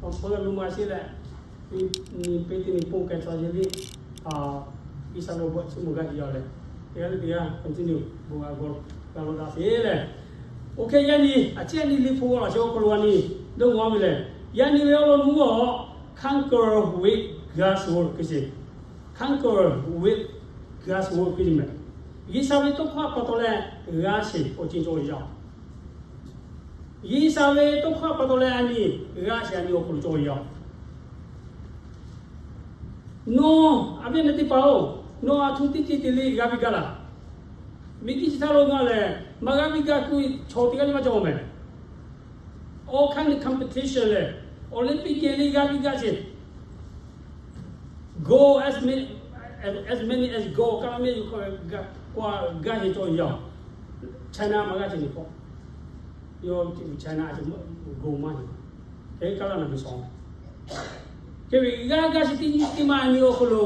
Awˬ hpawˇ g'a lu ma sheˍ leh, ni pe teˇ ni pon k'ai tcuh yeˬ liˇ, G'uiˬsha lo bvuhꞈ chi mvuh g'a yeˬ yaˇ leh, teˇ g'aˇ leh teˇ g'aˇ continue bon g'a g'a lo daꞈ sheˍ leh. Oˇ hk'e yaˇ nyi a ciˉ yaˇ nyi liꞈ hpu g'aw laꞈ sheh awˬ hk'aw lo a nyi dawˇ g'aw ve lehˬ, yaˇ nyi ve awˬ lawn mvuhˇ aw, conquer with God's word hk'e sheˍ. Conquer with God's word hk'e sheˍ mehˍ. G'uiˬsha ve tawˇ hkawˇ pa taw leh g'a sheˍ awˬ ceuˬ cawˬ ve yaˇ. G'uiˬsha ve tawˇ hkawˇ pa taw leh a nyi g'a sheˍ, a nyi awˬ hk'aw lo cawˬ ve yaˇ. Nawˬ a viˉ nyi teˇ hpaˍ-oˬ, nawˬ a htoꞈ teˇ ceuˬ te leh g'a ve gaˇ laˇ. Miˬguiˬ chi htaˇ lo ngaˬ lehˬ maˇ g'a ve gaˇ k'oˆ ve chaw teˇ g'aˇ leh maˇ cawˬ mehˍ. All kind of competition lehˬ, Olympic Games leh g'a ve gaˇ sheˍ. Gold as many, as many as gold kaˇ laˇ mehˍ yoˬ k'o, gaˇ sheˍ cawˬ ve yaˇ. China maˇ g'a sheˍ nyi hk'aw, yawˇ China gold maˇ heˆ. Hk'e kaˇ laˇ naˬ ve shawˍ hk'e ve g'a gaˇ sheˍ teˇ nyi teˇ maˇ a nyi awˬ hk'aw lo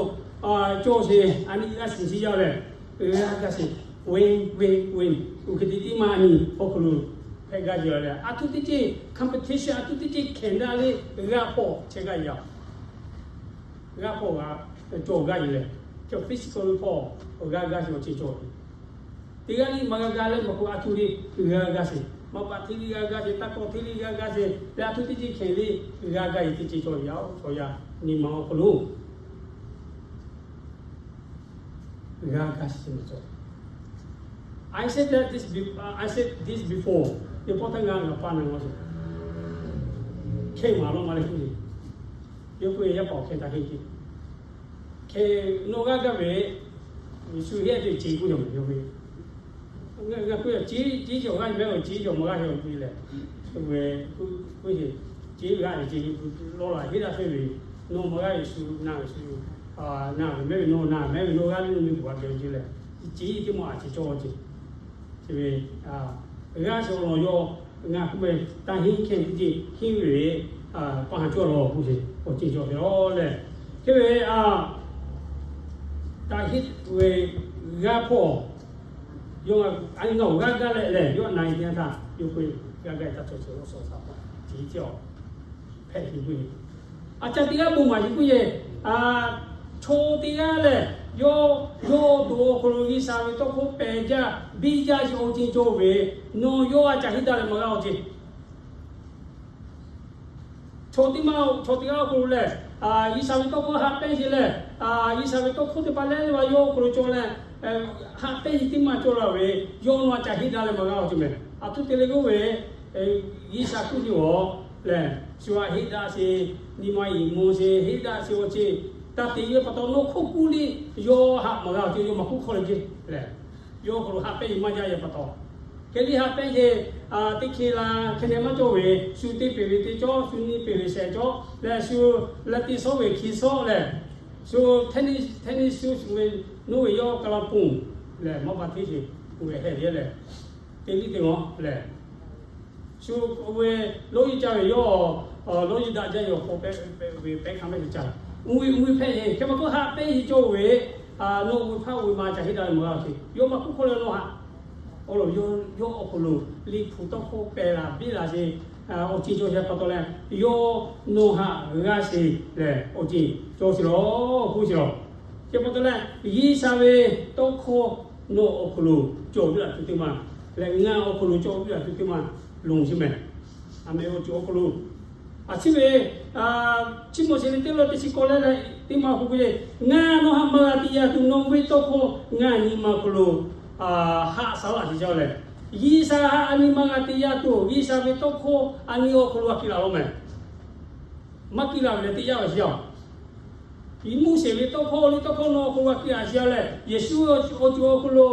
cawˬ sheˍ, a nyi g'a shiˍ shiˍ yaˇ lehˬ, g'a gaˇ sheˍ, win win win, oˇ hk'e te teˇ maˇ a nyi awˬ hk'aw lo hpehꞈ gaˇ yaˇ lehˬ, a htoꞈ teˇ ceuˬ competition, a htoꞈ teˇ ceuˬ hkanˍ daꞈ leh g'a hpawˇ chehˇ gaˇ yaˇ. G'a hpawˇ g'a cawˬ gaˇ yaˇ lehˬ, cawˬ physical ve hpawˇ g'a gaˇ sheˍ awˬ ceuˬ cawˬ ve. Teˇ g'aˇ leh maˇ g'a gaˇ leh maˇ k'oˆ, a htoꞈ leh g'a gaˇ sheˍ, maˇ paˍ hteˇ leh g'a gaˇ sheˍ, taˇ kawˇ hteˇ leh g'a gaˇ sheˍ leh, a htoꞈ teˇ ceuˬ hkanˍ leh g'a gaˇ ve teˇ ceuˬ cawˬ yaˇ, cawˬ yaˇ nyi ma awˬ hk'aw lo g'a gaˇ sheˍ maˇ cawˬ. I said that this, be- I said this before. Teˇ pawˆ htaˇ ngaˬ ngaˬ pa naˬ g'a sheˍ, hkehˇ maˍ law maˇ leh k'oˆ ve, yawˇ k'oˆ ve, yaˇ paˍ awˬ hkehˇ taˇ hkehˇ ce. Hk'e nawˬ g'a gaˇ ve, Yeˍsuˆ heˆ te ce k'oˆ ve, yawˇ k'oˆ ve, ngaˬ k'oˆ ve, ce ce cawˬ g'a mehˍ, ce cawˬ maˇ g'a ve k'oˆ leh, k'oˆ ve, k'oˆ ve, ce g'a ve ce lawˬ laˬ heˆ daꞈ hk'e ve, nawˬ maˇ g'a Yeˍsuˆ na ve shu, na ve mehˍ ve nawˬ na mehˍ ve nawˬ g'a ve nawˬ miˬguiˬ g'a ve ce leh, ce teˇ maˇ a ce cawˬ ce. Chi ve g'a sheˍ awˬ lawn yawˇ ngaˬ k'oˆ ve, taˇ henˇ hkehˇ teˇ ceuˬ henˇ ve, pa haˍ cawˬ law k'oˆ ve awˬ ceuˬ cawˬ ve lehˬ, hk'e ve taˇ henˇ ve g'a hpawˇ, yawˇ a nyi nawˬ g'a gaˇ leh lehˬ, yawˇ na e teˇ yanˇ htaˇ yawˇ k'oˆ ve, g'a gaˇ taˇ cawˬ cawˬ law shawˍ shaˍ pa ce ce a hpehꞈ tuˬ k'oˆ ve, a ca teˇ g'aˇ bon maˍ ce k'oˆ ve, chaw teˇ g'aˇ lehˬ, yawˇ yawˇ awˬ to awˬ hk'aw lo G'uiˬsha ve tawˇ hkawˇ pehˬ jaˇ biˇ jaˇ sheˍ awˬ ceuˬ cawˬ ve, nawˬ yawˇ a ca henˇ daꞈ leh maˇ g'a awˬ ceuˬ. Chaw teˇ maˇ chaw teˇ g'aˇ awˬ hk'aw lo lehˬ, G'uiˬsha ve tawˇ hkawˇ haꞈ pehnˇ sheˍ lehˬ, G'uiˬsha ve tawˇ hkawˇ teˇ hpaˍ lehˉ leh yawˇ awˬ hk'aw lo cawˬ leh, haꞈ pehnˇ sheˍ teˇ maˇ cawˬ la ve, yawˇ nawˬ a ca henˇ daꞈ leh maˇ g'a awˬ ceuˬ mehˍ. A htoꞈ te leh k'oˆ ve, G'uiˬsha kuˇ ve awˬ lehˬ, shu a henˇ daꞈ sheˍ, nyi ma iˍ mvuh sheˍ, henˇ daꞈ sheˍ awˬ ceuˬ taˇ te ve pa taw, nawˬ hk'oˆ kuˇ leh yawˇ haꞈ maˇ g'a awˬ ceuˬ yawˇ maˇ kuˇ hk'aw leh ce lehˬ, yawˇ awˬ hk'aw lo haꞈ pehnˇ sheˍ maˇ jaˇ ve pa taw, hk'e leh haꞈ pehnˇ sheˍ, teˇ hkeh la hkeh neh maˇ cawˬ ve, shu teˇ peˍ ve teˇ cawˬ, shu nyiˇ peˍ ve shehˍ cawˬ leh, shu la teˇ shawˉ ve hk'e shawˉ leh, shu tennis, tennis shoes ve, nawˬ ve yawˇ ka la ponˬ lehˬ, maˇ pa hteˇ sheˍ, oˇ ve heh ve lehˬ, teˇ liˇ teˇ g'aw lehˬ, shu oˇ ve lawˇ yeˇ caˇ ve yawˇ, lawˇ yeˇ daꞈ jaˇ ve awˬ hk'aw pehˉ ve pehˉ hk'a mehˉ ve caˇ, oˇ ve oˇ ve hpehꞈ ve hk'e maˇ k'oˆ, haꞈ pehnˇ sheˍ cawˬ ve, nawˬ oˇ ve hpaˇ oˇ ve ma ca henˇ daꞈ ve maˇ g'a awˬ ceuˬ, yawˇ maˇ kuˇ hk'aw leh nawˬ haꞈ, awˬ lawn yawˇ awˬ hk'aw lo liꞈ hpu tawˇ hkawˇ pehˬ laˬ biˇ laˬ sheˍ, awˬ ceuˬ cawˬ sheˍ pa taw leh, yawˇ nawˬ haꞈ g'a sheˍ lehˬ, awˬ ceuˬ cawˬ sheˍ lawˬ k'oˆ sheˍ lawˬ. Chi pa taw leh, G'uiˬsha ve tawˇ hkawˇ nawˬ awˬ hk'aw lo cawˬ ve laˬ tuˬ teˇ maˇ leh, ngaˬ awˬ hk'aw lo cawˬ ve laˬ tuˬ teˇ maˇ lonˬ sheˍ mehˍ. A meh awˬ ceuˬ awˬ hk'aw lo, a ciˉ ve Tiˆmoˍseˍ ve teˇ lawˇ teˇ chi k'awꞈ leh leh teˇ maˇ k'oˆ ve le, ngaˬ nawˬ haꞈ maˇ g'a te yaˇ tuˬ, nawˬ ve tawˇ hkawˇ ngaˬ nyi ma hk'aw lo haꞈ sha laˇ sheˍ jaˇ leh, G'uiˬsha haꞈ a nyi maˇ g'a te yaˇ tuˬ, G'uiˬsha ve tawˇ hkawˇ a nyi awˬ hk'aw lo g'a kiˇ laˬ law mehˍ. Maˇ kiˇ laˬ ve leh teˇ yanˇ ve sheˍ a. Tiˆmoˍseˍ ve tawˇ hkawˇ liꞈ tawˇ hkawˇ nawˬ awˬ hk'aw lo g'a kiˇ laˬ sheˍ a leh, Yeˍsuˆ awˬ ceuˬ awˬ hk'aw lo,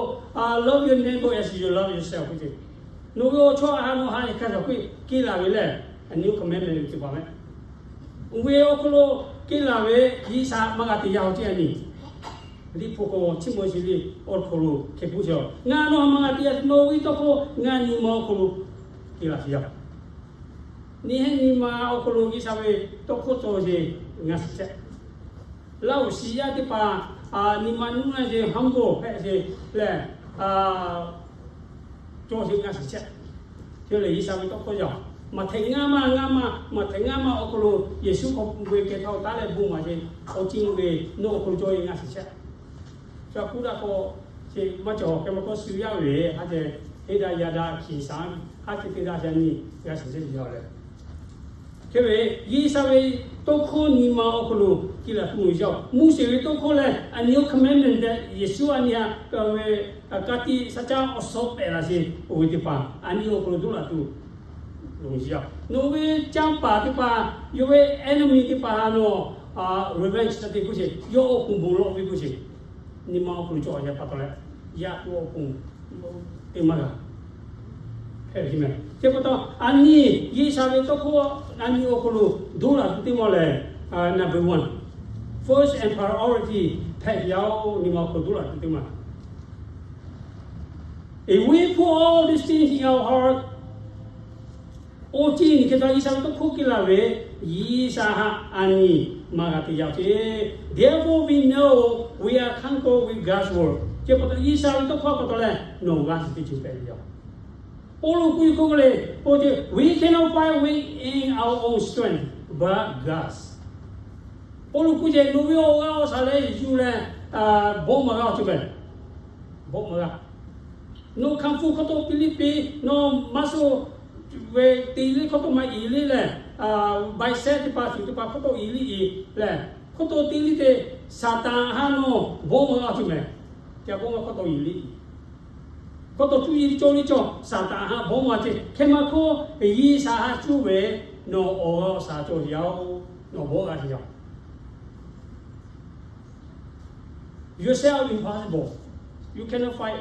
love your neighbor as you love yourself k'oˆ ce. Nawˬ ve awˬ chawˇ a haꞈ nawˬ haꞈ e hk'a shaˍ hk'e kiˇ laˬ ve leh, a nyi oˇ hk'e mehˉ mehˉ ve teˇ hpaˍ mehˍ. Oˇ ve awˬ hk'aw lo kiˇ laˬ ve G'uiˬsha maˇ g'a te yaˇ awˬ ceuˬ a nyi. Liꞈ hpu k'o Tiˆmoˍseˍ liꞈ awˬ hk'aw lo hk'e k'oˆ sheˍ a, ngaˬ nawˬ haꞈ maˇ g'a te yaˇ tuˬ, nawˬ ve tawˇ hkawˇ ngaˬ nyi ma awˬ hk'aw lo kiˇ laˬ sheˍ a. Nyi heˆ nyi ma awˬ hk'aw lo G'uiˬsha ve tawˇ hkawˇ cawˬ sheˍ, ngaˬ shiˍ chehˇ. Laˇ oˍ shiˍ yaˇ teˇ hpaˍ, nyi ma nuˇ na sheˍ, humble hpehꞈ sheˍ lehˬ, cawˬ sheˍ ngaˬ shiˍ chehˇ. Chi lehˬ G'uiˬsha ve tawˇ hkawˇ yaˇ. Maꞈhtehˍ ngaˇ maˇ ngaˇ maˇ, Maꞈhtehˍ ngaˇ maˇ awˬ hk'aw lo Yeˍsuˆ k'awꞈ ve kehˬ htaˇ taˍ leh bon maˍ ve, awˬ ceuˬ ve nawˬ awˬ hk'aw lo cawˇ ve ngaˬ shiˍ chehˇ. Chi a kuˉ daꞈ k'o, chi maˇ cawˬ hk'e maˇ k'oˆ, suh yaˇ ve haˉ ceh, heˆ daꞈ yaˇ daꞈ hkiˬ shaˍ, haˉ ceh teˇ daꞈ shaˍ nyi g'a shiˍ chehˇ ve yoˬ leh. Hk'e ve, G'uiˬsha ve tawˇ hkawˇ nyi ma awˬ hk'aw lo kiˇ laˬ tuˬ loˍ jaˇ. Moˉseˍ ve tawˇ hkawˇ leh a nyi awˬ commandment tehꞈ Yeˍsuˆ a nyi a kaꞈ ve, ka tiꞈ shaˉ caˉ awˬ suhˉ pehꞈ laˬ sheˍ, oˇ ve teˇ hpaˍ a nyi awˬ hk'aw lo doˉ laˬ tuˬ loˍ jaˇ. Nawˬ ve canˇ paˍ teˇ hpaˍ, yawˇ ve enemy teˇ hpaˍ nawˬ revenge htaꞈ te k'oˆ sheˍ, yawˇ awˬ pon bon lawˬ ve k'oˆ sheˍ, nyi ma awˬ hk'aw lo cawˬ a yaˇ pa taw leh, yaˇ tuˬ awˬ pon teˇ maˇ g'a. Hk'e ve meh. Chi pa taw, a nyi G'uiˬsha ve tawˇ hkawˇ a nyi awˬ hk'aw lo doˉ laˬ tuˬ teˇ maˇ lehˬ, number one, first and priority hpehꞈ ve yoˬ. Nyi ma awˬ hk'aw lo doˉ laˬ tuˬ teˇ maˇ If we put all these things in our heart, awˬ ceuˬ nyi hk'e htaˇ G'uiˬsha ve tawˇ hkawˇ kiˇ laˬ ve, G'uiˬsha htaꞈ a nyi maˇ g'a te yaˇ ceˇ. Therefore we know we are conquered with God's word. Chi pa taw G'uiˬsha ve tawˇ hkawˇ pa taw leh nawˬ g'a shiˍ teˇ ceuˬ hpehꞈ ve yoˬ. Pawˇluꞈ k'oˆ ve k'oˆ le, k'o ce, we cannot fight with in our own strength, but God's. Pawˇluꞈ k'oˆ ce, nawˬ ve awˬ g'aˇ awˬ shaˍ leh yuˬ leh bawˆ maˇ g'a awˬ ceuˬ meh. Bawˆ maˇ g'a. Nawˬ hkaoˍ hpu hk'aw taw piˇ liˇ piˇ, nawˬ maˇ suh ve te liˇ hk'aw taw maˇ iˍ liˇ leh, bicep teˇ hpaˍ shuˍ teˇ hpaˍ hk'aw taw iˍ liˇ iˍ leh, hk'aw taw te liˇ te, Saˍtanˍ haˉ nawˬ bawˆ maˇ g'a awˬ ceuˬ meh. Ca bawˆ maˇ hk'aw taw iˍ liˇ iˍ. Hk'aw taw cuˇ yiˍ cawˇ liˇ cawˇ, Saˍtanˍ haˉ bawˆ maˇ g'a ceˇ. Hk'e maˇ hk'oˆ, G'uiˬsha haˉ cuˇ ve nawˬ awˬ g'aˇ awˬ shaˍ cawˬ yaˇ oˬ, nawˬ bawˆ g'a shiˍ yaˇ oˬ. Yourself impossible. You cannot fight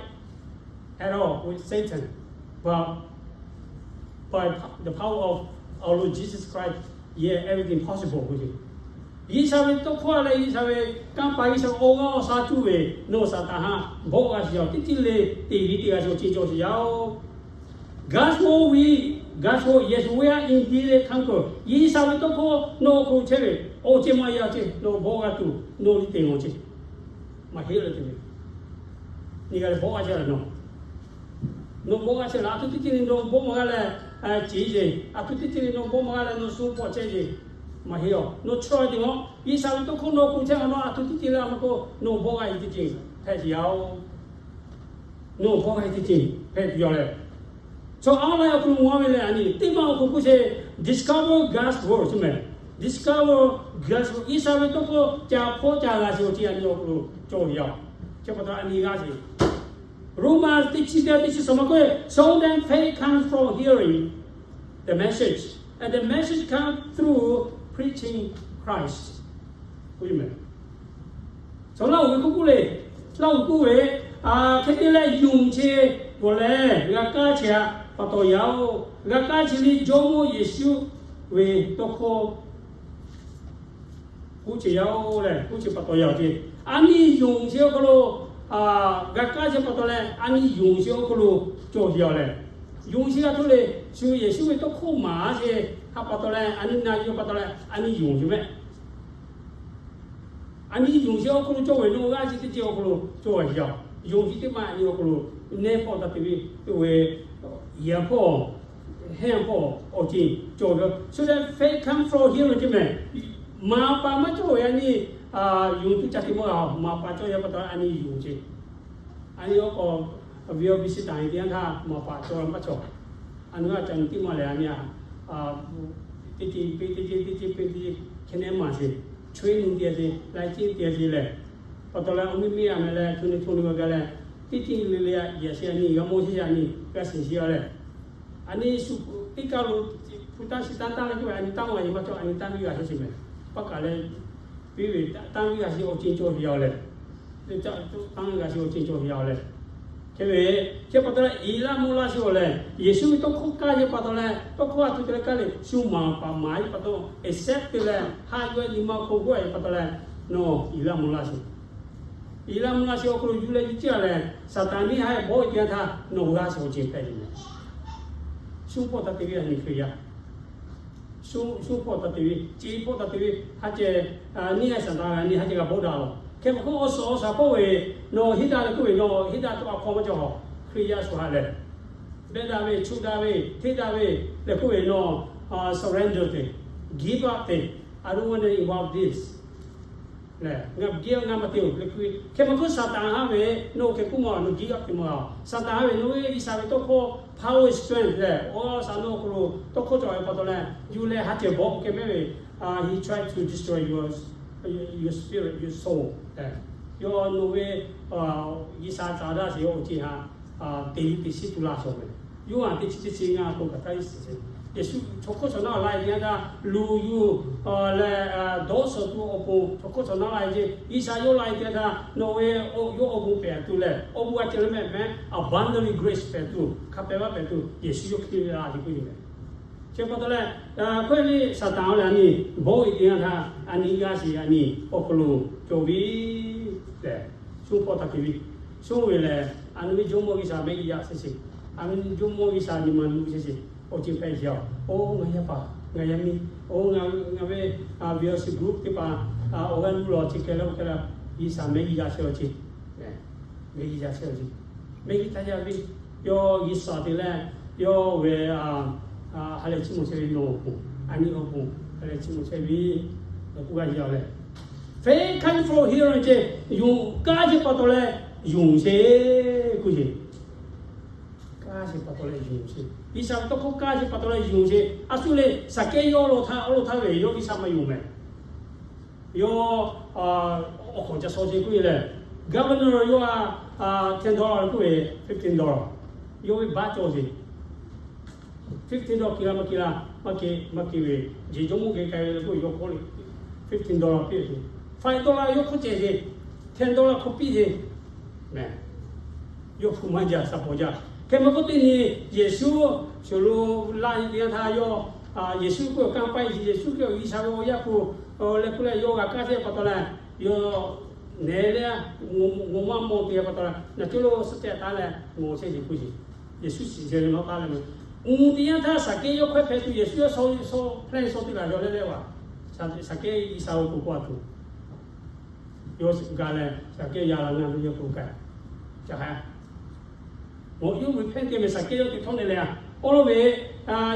at all with Satan. But by the power of our Lord Jesus Christ, yeah, everything possible. G'uiˬsha ve tawˇ hkawˇ leh G'uiˬsha ve kanˇ paˍ G'uiˬsha ve awˬ g'aˇ awˬ shaˍ cuˇ ve nawˬ Saˍtanˍ haˉ bawˆ g'a shiˍ yaˇ oˬ. Teˇ ceuˬ le teˇ g'aˇ teˇ g'aˇ cawˬ ceuˬ cawˬ shiˍ yaˇ oˬ. God's word, we, God's word, yes, we are indeed conquerors. G'uiˬsha ve tawˇ hkawˇ nawˬ hk'oˆ chehˇ ve, awˬ ceuˬ maˇ yaˇ ceˇ, nawˬ bawˆ g'a tuˬ nawˬ liˇ te ngaˬ ceˇ. Maˇ heˆ leh te ve, nyi g'a leh bawˆ g'a chehˇ leh nawˬ, nawˬ bawˆ g'a chehˇ leh a htoꞈ teˇ ceuˬ le nawˬ bawˆ maˇ g'a leh, ciˍ ceˇ, a htoꞈ teˇ ceuˬ le nawˬ bawˆ maˇ g'a leh nawˬ shu bawˆ chehˇ ceˇ. Maˇ heˆ aˬ. Nawˬ chaw te maˇ, G'uiˬsha ve tawˇ hkawˇ nawˬ hk'oˆ chehˇ a nawˬ a htoꞈ teˇ ceuˬ le a maˇ k'o, nawˬ bawˆ g'a e teˇ ceuˬ hpehꞈ shiˍ yaˇ oˬ. Nawˬ bawˆ g'a e teˇ ceuˬ hpehꞈ tuˬ yaˇ leh, chaw aˉ laˇ awˬ hk'aw lo mawˬ ve leh a nyi teˇ maˇ awˬ hk'aw lo k'oˆ sheˍ, discover God's word, discover God's word. G'uiˬsha ve tawˇ hkawˇ ca hpawˇ ca g'a shiˍ awˬ ceuˬ a nyi awˬ hk'aw lo cawˬ ve yaˇ oˬ. Chi pa taw a nyi g'a shiˍ. Roman teˇ chi teˇ chi suhˍ maˇ k'oˆ, so then faith comes from hearing the message, and the message comes through preaching Christ. K'oˆ ve meh. Chaw Laˇ huˍ ve k'oˆ k'oˆ le, Laˇ huˍ k'oˆ ve, hk'e te leh yonˍ che gawˬ leh g'a kaˇ che a pa taw yaˇ oˬ. G'a kaˇ che le Jawˇmawˇ Yeˍsuˆ ve tawˇ hkawˇ k'oˆ che yaˇ oˬ leh k'oˆ che pa taw yaˇ oˬ ce. A nyi yonˍ che awˬ hk'aw lo g'a kaˇ che pa taw leh a nyi yonˍ che awˬ hk'aw lo cawˬ yaˇ oˬ leh, yonˍ che g'a htoꞈ le, shu Yeˍsuˆ ve tawˇ hkawˇ maˍ a che ha pa taw leh a nyi na yuˬ pa taw leh a nyi yonˍ che meh. A nyi yonˍ che awˬ hk'aw lo cawˬ ve nawˬ g'a chi teˇ ceuˬ awˬ hk'aw lo cawˬ yaˇ oˬ. Yonˍ chi teˇ maˇ a nyi awˬ hk'aw lo neˇ hpawˇ taˇ te ve, oˇ ve yaˇ hpawˇ, heˇ hpawˇ awˬ ceuˬ cawˬ ve. So that faith comes from hearing ce meh. Maˍ paˍ maˇ cawˬ ve a nyi yonˍ tuˬ ca te maˇ g'a. Maˍ paˍ cawˬ yaˇ pa taw a nyi yonˍ ce. A nyi awˬ k'aw, a ve awˬ viˉ shiˍ taˍ ve teˇ yanˇ htaˇ maˍ paˍ cawˬ maˇ cawˬ. A nyi a ca nyi teˇ maˇ lehˬ a nyi a, teˇ ceuˬ pe teˇ ceuˬ, teˇ ceuˬ pe teˇ ceuˬ, hk'e nehˉ maˍ sheˍ. Chaweh nu te a ce, laiˉ ceuˬ te a ce lehˬ, pa taw leh awˬ miˇ miˇ a meh leh co nyi co nyi g'a gaˬ leh, teˇ ceuˬ le le a yaꞈ sheˍ a nyi g'a mawˇ sheˍ a nyi g'a shiˍ sheˍ a leh, a nyi shu teˇ kaˇ lo hpu taˇ shiˍ taˇ taˇ leh k'oˆ ve a nyi taˇ maˇ a nyi maˇ cawˬ a nyi taˇ miˇ g'a sheˍ sheˍ meh. Paˇ kaꞈ leh piˇ ve taˇ miˇ g'a shiˍ awˬ ceuˬ cawˬ ve yaˇ oˬ leh, taˇ miˇ g'a shiˍ awˬ ceuˬ cawˬ ve yaˇ oˬ leh, hk'e ve, hk'e pa taw leh iˍ laˇ mawˇ laˇ sheˍ oˬ leh, Yeˍsuˆ ve tawˇ hkawˇ kaˇ ce pa taw leh tawˇ hkawˇ a htoꞈ te leh kaˇ le shu maˍ paˍ maˍ ve pa taw, accept te leh haꞈ yuˬ a nyi ma hk'aw g'awˇ ve pa taw leh, nawˬ iˍ laˇ mawˇ laˇ sheˍ. Iˍ laˇ mawˇ laˇ sheˍ awˬ hk'aw lo yuˬ leh yuˬ ceˇ a leh, Saˍtanˍ neˇ haiˬ bawˆ e teˇ yanˇ htaˇ nawˬ g'a shiˍ awˬ ceuˬ hpehꞈ ve meh. Shu hpawˇ taˇ te ve a nyi Hkriꞈ yaˇ shu, shu hpawˇ taˇ te ve, ce hpawˇ taˇ te ve, ha ceh, neˇ haiˬ Saˍtanˍ g'a nyi ha ceh g'a bawˆ daꞈ lawˬ. Hk'e pa hk'oˆ awˬ suhˍ awˬ shaˍ hpawˇ ve, nawˬ heˆ daꞈ leh k'oˆ ve nawˬ heˆ daꞈ tuˬ a hk'aw maˇ cawˬ. Hkriꞈ yaˇ shu haꞈ leh, Beh daꞈ ve, chu daꞈ ve, hteˇ daꞈ ve leh k'oˆ ve, nawˬ surrender te, give up te, I don't want to involve this. Leh ngaˬ geh ngaˬ maˇ te-oˬ leh k'oˆ ve. Hk'e maˇ k'oˆ, Saˍtanˍ haˉ ve nawˬ hk'e k'oˆ maˇ, nawˬ give up te maˇ. Saˍtanˍ haˉ ve nawˬ ve G'uiˬsha ve tawˇ hkawˇ, power, strength leh awˬ suhˍ nawˬ awˬ hk'aw lo tawˇ hkawˇ cawˬ ve pa taw leh, yuˬ leh ha cehˬ bawˆ k'oˆ k'ai mehˉ ve, he tried to destroy your your spirit, your soul. Yawˇ nawˬ ve G'uiˬsha caˍ daꞈ sheˍ awˬ ceuˬ htaꞈ te ve teꞈ shiˉ tuˬ laˇ shawˍ ve. Yoˇhanˬ teˇ chi teˇ chi ngaˇ k'o kaꞈ taˇ iˉ shiˍ sheˍ. Yeˍsuˆ chaw hk'oˆ chaw naˉ la-e teˇ yanˇ htaˇ, luˬ yuˬ leh dawˇ shawˍ tuˬ awˬ pon chaw hk'oˆ chaw naˉ la-e ceˇ. G'uiˬsha yawˇ la-e teˇ yanˇ htaˇ nawˬ ve yawˇ awˬ bon pehˍ tuˬ leh, awˬ bon a ceh leh mehˆ mehˆ abundantly grace pehˍ tuˬ, hk'a pehˍ vaˇ pehˍ tuˬ Yeˍsuˆ yawˇ hk'e la-e k'oˆ ve. Chi pa taw leh, hk'e ve Saˍtanˍ lehˬ a nyi bawˆ ve teˇ yanˇ htaˇ, a nyi g'aˇ sheˍ a nyi awˬ hk'aw lo cawˬ ve lehˬ, shonˇ hpawˇ taˇ hk'e ve, shonˇ ve lehˬ a nyi ve Jawˇmawˇ G'uiˬsha mehˆ g'uˇ yaˇ sheˍ sheˍ. A nyi Jawˇmawˇ G'uiˬsha nyi ma nuˇ sheˍ sheˍ. Awˬ ceuˬ hpehꞈ sheˍ-aˬ. Oˇ ngaˬ yaˇ paˍ, ngaˬ yaˇ miˇ, oˇ ngaˬ ve VOC group teˇ hpaˍ awˬ g'aˇ nuˇ lawˬ chi hk'e leh oˇ hk'e leh, G'uiˬsha mehˆ g'uˇ yaˇ chehˇ-aˬ ceˇ. Mehˆ g'uˇ yaˇ chehˇ-aˬ ceˇ. Mehˆ g'uˇ taˇ yaˇ ve, yawˇ G'uiˬsha te leh, yawˇ ve ha lehˬ chiˇ mvuh chehˇ ve nawˬ awˬ pon, a nyi awˬ pon ha lehˬ chiˇ mvuh chehˇ ve, awˬ k'oˆ g'a yaˇ leh, faith comes from hearing ceˇ. Yonˍ, kaˇ sheˍ pa taw leh yonˍ sheˍ k'oˆ ve. Kaˇ sheˍ pa taw leh yonˍ sheˍ. G'uiˬsha ve tawˇ hkawˇ kaˇ sheˍ pa taw leh yonˍ sheˍ. A shu le, Saˍkehˇ yawˇ lo htaˇ, awˬ lo htaˇ ve yawˇ G'uiˬsha maˇ yonˍ mehˍ. Yawˇ awˬ hk'awꞈ ca shaw sheˍ k'oˆ ve lehˬ, governor yawˇ a ten dollar k'oˆ ve, fifteen dollar. Yawˇ ve baˆ cawˬ sheˍ. Fifteen dollar ke la maˇ ke la, maˇ ke, maˇ ke ve, jeˬ jawˇmawˇ geh k'ai ve le k'oˆ ve, yawˇ hk'oˆ le fifteen dollar piˇ sheˍ. Five dollar yawˇ hk'oˆ cehˬ sheˍ. Ten dollar hk'oˆ piˇ sheˍ. Yawˇ hpu maˇ jaˇ, shaˍ paw jaˇ. Hk'e maˇ k'oˆ, teˇ nyi Yeˍsuˆ shuˍ lo laˇ ve teˇ yanˇ htaˇ yawˇ, Yeˍsuˆ k'oˆ kanˇ paˆ sheˍ. Yeˍsuˆ k'oˆ, G'uiˬsha ve awˬ Yaˇ hpu leh k'oˆ leh yawˇ g'a kaˇ sheˍ pa taw leh, yawˇ nehˬ leh, ngaw maˇ maw te pa taw leh, naˬ cawˇ lo suhˉ tehꞈ taˉ leh ngaw chehˇ sheˍ k'oˆ sheˍ. Yeˍsuˆ shiˍ ceh ve nawˉ taˉ leh meh. Uˬ teˇ yanˇ htaˇ Saˍkehˇ yawˇ hkawehˇ hpehꞈ tuˬ Yeˍsuˆ yawˇ shaw, shaw, plan shaw teˇ laˬ yaw leh leh vaˬ. Saˍkehˇ G'uiˬsha ve k'oˍ k'oˆ a tuˬ yawˇ g'a leh, Saˍkehˇ yaˇ la ngaˇ ve yawˇ k'oˍ k'ai. Ca hk'a, awˬ yawˇ ve hpehˇ te meh Saˍkehˇ yawˇ te htawˇ ne leh a, awˬ lawn ve,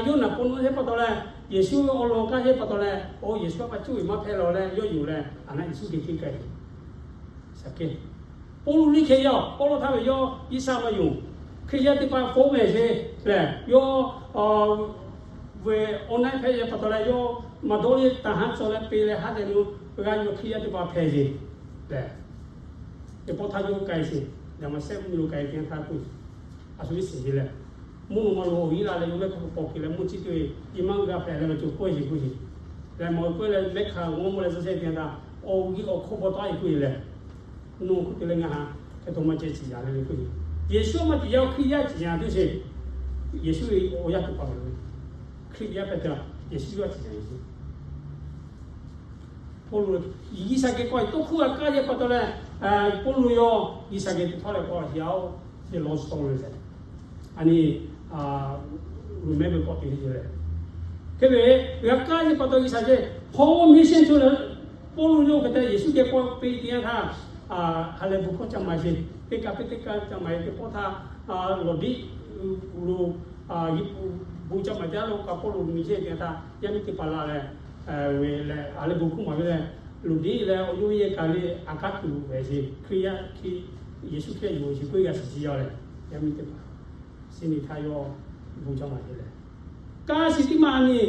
yawˇ naˬ paw naw heˆ pa taw leh, Yeˍsuˆ ve awˬ lawn kaˇ heˆ pa taw leh, oˇ Yeˍsuˆ a pa cuˇ ve maˇ hpehˇ law leh yawˇ yonˍ leh, a naˉ Yeˍsuˆ geh hk'e k'ai. Saˍkehˇ, Pawˇluꞈ liˇ hk'e yaˇ, Pawˇluꞈ htaˇ ve yawˇ G'uiˬsha maˇ yonˍ. Hkriꞈ yaˇ teˇ hpaˍ fawˉ mehˍ sheˍ lehˬ, yawˇ ve awˬ naˆ hpehꞈ yaˇ pa taw leh, yawˇ maˇ dawˇ le taˍ haˉ cawˬ leh pe leh haˉ te lo g'a yawˇ Hkriꞈ yaˇ teˇ hpaˍ hpehꞈ sheˍ lehˬ, teˇ pawˆ htaˇ yawˇ k'ai sheˍ. Yaꞈ ma shehˆ mvuhˇ miˬ lo k'ai teˇ yanˇ htaˇ k'oˆ, a shu iˉ shiˍ ve lehˬ, mvuhˇ naw ma lo awˬ g'euˆ la leh yawˇ mehˆ hk'aw k'awꞈ k'oˆ leh mvuhˇ ciˉ teˇ ve, nyi ma g'a hpehꞈ leh maˇ cawˬ k'oˆ sheˍ k'oˆ sheˍ. Leh mawˬ k'oˆ leh mehˆ hk'aˇ ngaw mawˬ leh suh shehˆ teˇ yanˇ htaˇ, awˬ g'euˆ awˬ hk'aw paw taw e k'oˆ sheˍ lehˬ, nawˬ hk'oˆ te leh ngaˬ ha hk'e taw maˇ ceh ciˍ yanˍ le le k'oˆ sheˍ. Yeˍsuˆ maˇ ciˍ yanˍ, Hkriꞈ yaˇ ciˍ yanˍ tuˬ sheˍ. Yeˍsuˆ ve awˬ yaˇ tuˬ pa ve, Hkriꞈ yaˇ hpehꞈ te, Yeˍsuˆ yaˇ ciˍ yanˍ ve. Pawˇluꞈ, G'uiˬsha geh k'awꞈ tawˇ hkawˇ g'a kaˇ sheˍ pa taw leh, Pawˇluꞈ yawˇ G'uiˬsha geh te htawˇ leh k'awꞈ yaꞈ-oˬ, sheˍ law sawˇ ve lehˬ. A nyi, Roˉmaꞈ ve k'awꞈ te ve lehˬ, hk'e ve g'a kaˇ sheˍ pa taw G'uiˬsha geh, Paul mission to leh, Pawˇluꞈ yawˇ hk'e te Yeˍsuˆ geh k'awꞈ piˇ teˇ yanˇ htaˇ, ha lehˬ bon hkawˇ ca maˍ sheˍ. Teˇ kaꞈ piˇ teˇ kaꞈ ca maˍ sheˍ teˇ pawˆ htaˇ, lawˬ diˆ lo, bon ca maˍ teˇ yanˇ lo kaꞈ Pawˇluꞈ miˬ chehˇ teˇ yanˇ htaˇ, yaˇ miˇ teˇ hpaˍ la leh, ve lehˬ, ha lehˬ bon hkawˇ maˍ ve lehˬ, lawˬ diˆ leh awˬ yawˇ yehˇ kaꞈ le a kaˉ tuˬ ve sheˍ. Hkriꞈ yaˇ, Yeˍsuˆ Hkriꞈ yaˇ yoˬ sheˍ k'oˆ g'a shiˍ ciˍ yaˇ lehˬ, yaˇ miˇ teˇ hpaˍ, chi nyi htaˇ yawˇ bon ca maˍ sheˍ lehˬ, kaˇ shiˍ tiˉ maˇ a nyi,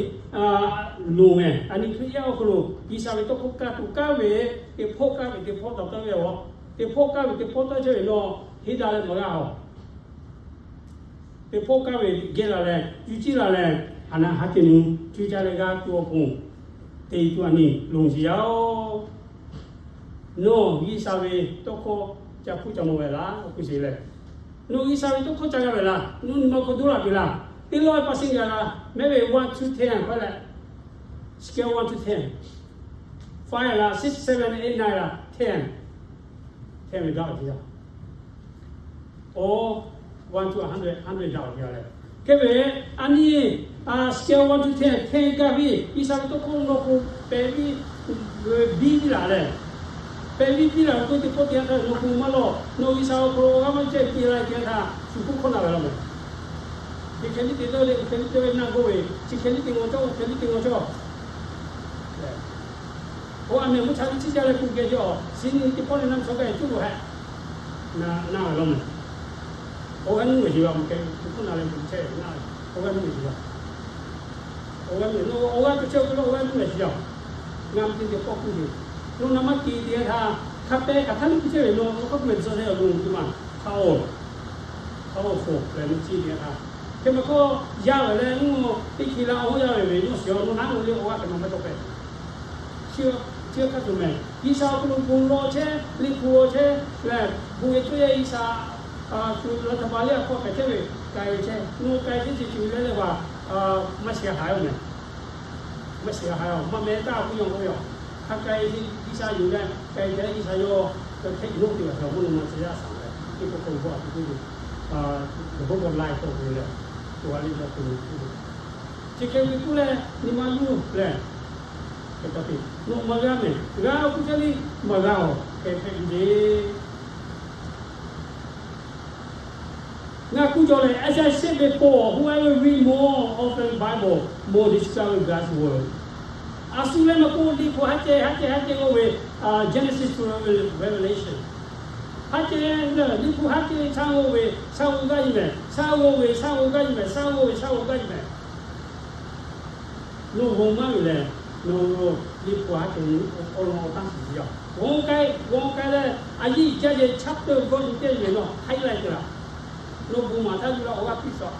loˍ mehˍ. A nyi Hkriꞈ yaˇ awˬ hk'aw lo G'uiˬsha ve tawˇ hkawˇ kaˇ tuˬ kaˇ ve, teˇ hpawˇ kaˇ ve teˇ hpawˇ taw taw ve a, teˇ hpawˇ kaˇ ve teˇ hpawˇ taw chehˇ ve nawˬ, heˆ daꞈ leh nawˬ g'a a. Teˇ hpawˇ kaˇ ve geh la leh, cuˇ ciˉ la leh, a naˉ ha te nu cuˇ caˇ leh g'a tuˬ awˬ pon, te tuˬ a nyi loˍ shiˍ yaˇ-oˬ. Nawˬ G'uiˬsha ve tawˇ hkawˇ ca hpuˇ ca mawˬ ve laˇ k'oˆ sheˍ lehˬ, nawˬ G'uiˬsha ve tawˇ hkawˇ ca g'a ve laˇ, nawˬ nyi ma hk'aw doˇ la piˇ laˇ. Teˇ lawˇ pa shinˉ gaˬ la, mehˉ ve one to ten k'oˆ leh, scale one to ten, five la, six, seven, eight, nine la, ten, ten ve daꞈ ve teˇ yanˇ, o, one to hundred, hundred daꞈ ve teˇ yanˇ lehˬ, hk'e ve a nyi, scale one to ten, ten gaˇ ve G'uiˬsha ve tawˇ hkawˇ nawˬ k'o pehꞈ viˉ, biˇ viˉ laˬ lehˬ, pehꞈ viˉ biˇ laˬ ve k'oˆ teˇ pawˆ teˇ yanˇ htaˇ nawˬ k'o maˇ lawˬ, nawˬ G'uiˬsha awˬ hk'aw lo g'a maˇ ceh piˇ la teˇ yanˇ htaˇ shu hk'oˆ hkawˇ na ve laˇ mehˍ. Chi hk'e liˇ te dawˇ le, chi hk'e liˇ te ve naˆ g'awˇ ve, chi hk'e liˇ te ngaw cawˇ, chi hk'e liˇ te ngaw cawˇ. Oˇ a mehˍ mvuhˇ cha liˇ chiˇ jaˇ leh kuˬ geh jaˇ-oˬ, chi nyi teˇ pawˆ leh naˆ chaw gaˇ e tuˉ lo hehꞈ, naˆ ve law mehˍ. Awˬ g'aˇ nuˇ ve shiˍ yaˇ mvuhˇ k'ai tuˬ hk'oˆ na leh mvuhˇ chehˇ ve naˆ ve, awˬ g'aˇ nuˇ ve shiˍ yaˇ. Awˬ g'aˇ nuˇ ve, awˬ g'aˇ tuˬ chehˇ ve lo awˬ g'aˇ nuˇ ve shiˍ yaˇ. Ngaˬ mvuhˇ te te pawˆ kuˇ ve, nawˬ naˍ maˇ te te htaˇ, hk'a pehˇ hk'aˬ htaˇ liˇ kuˇ chehˇ ve nawˬ, nawˬ hk'aˇ kuˬ mehˍ tcuh te awˬ lo tuˬ maˬ htaˇ-oˬ. Hk'a-oˬ foˬ leh mvuhˇ chi te htaˇ, hk'e maˬ hkawˇ yaˇ ve leh mvuhˇ teˇ hk'e la awˬ hoˉ yaˇ ve ve yawˇ shiˍ-oˬ, nawˬ naˉ lo le awˬ g'aˇ hk'e maˬ maˇ cawˬ pehˍ. Chi hk'e hk'a tuˬ mehˍ, G'uiˬsha awˬ hk'aw lo bon lawˬ chehˇ, liꞈ hpu lawˬ chehˇ lehˬ, bon ve cawˇ yaˇ G'uiˬsha tuˬ la htaꞈ pa liˇ a hk'aw k'ai chehˇ ve, k'ai ve chehˇ, nawˬ k'ai chehˇ chi chi ve leh leh va, maˇ shiˍ haiˬ-oˬ mehˍ. Maˇ shiˍ haiˬ-oˬ, maˇ meh taˇ k'oˆ yaw k'oˆ ve yoˬ. Hk'a k'ai G'uiˬsha yuˬ leh k'ai chehˇ G'uiˬsha yawˇ hk'e k'oˆ te ve htaꞈ mvuhˇ naw ma chi yaˇ shaˍ leh, teˇ pawˆ k'o g'awˇ a tuˬ k'oˆ ve, the book of life k'oˆ ve leh, to a liˇ leh to k'oˆ ve, chi hk'e ve k'oˆ leh nyi ma yuˬ leh, hk'e taˇ te, nawˬ maˇ g'a mehˍ, g'a k'oˆ chehˇ liˇ maˇ g'a-oˬ, hk'e hpehꞈ ve le. Ngaˬ kuˬ cawˬ lehˬ, as I said before, whoever read more often Bible, more discover God's word. A shu leh maˇ k'oˆ, liꞈ hpu haˉ ceh haˉ ceh haˉ ceh g'awˇ ve, Genesis to Revelation. Haˉ ceh leh liꞈ hpu haˉ ceh shaˉ g'awˇ ve shaˉ g'awˇ gaˇ nyi mehˍ, shaˉ g'awˇ ve shaˉ g'awˇ gaˇ nyi mehˍ, shaˉ g'awˇ ve shaˉ g'awˇ gaˇ nyi mehˍ. Nawˬ g'awˬ maˇ ve lehˬ, nawˬ liꞈ hpu haˉ ceh awˬ lawn awˬ taˇ shiˍ yaˇ. G'awˬ k'ai, g'awˬ k'ai leh, a yiˇ jaˇ yehˬ chapter verse teˇ yehˬ nawˬ highlight te laˬ. Nawˬ bon maˍ htaˇ yuˬ la awˬ g'aˇ piˇ shaw.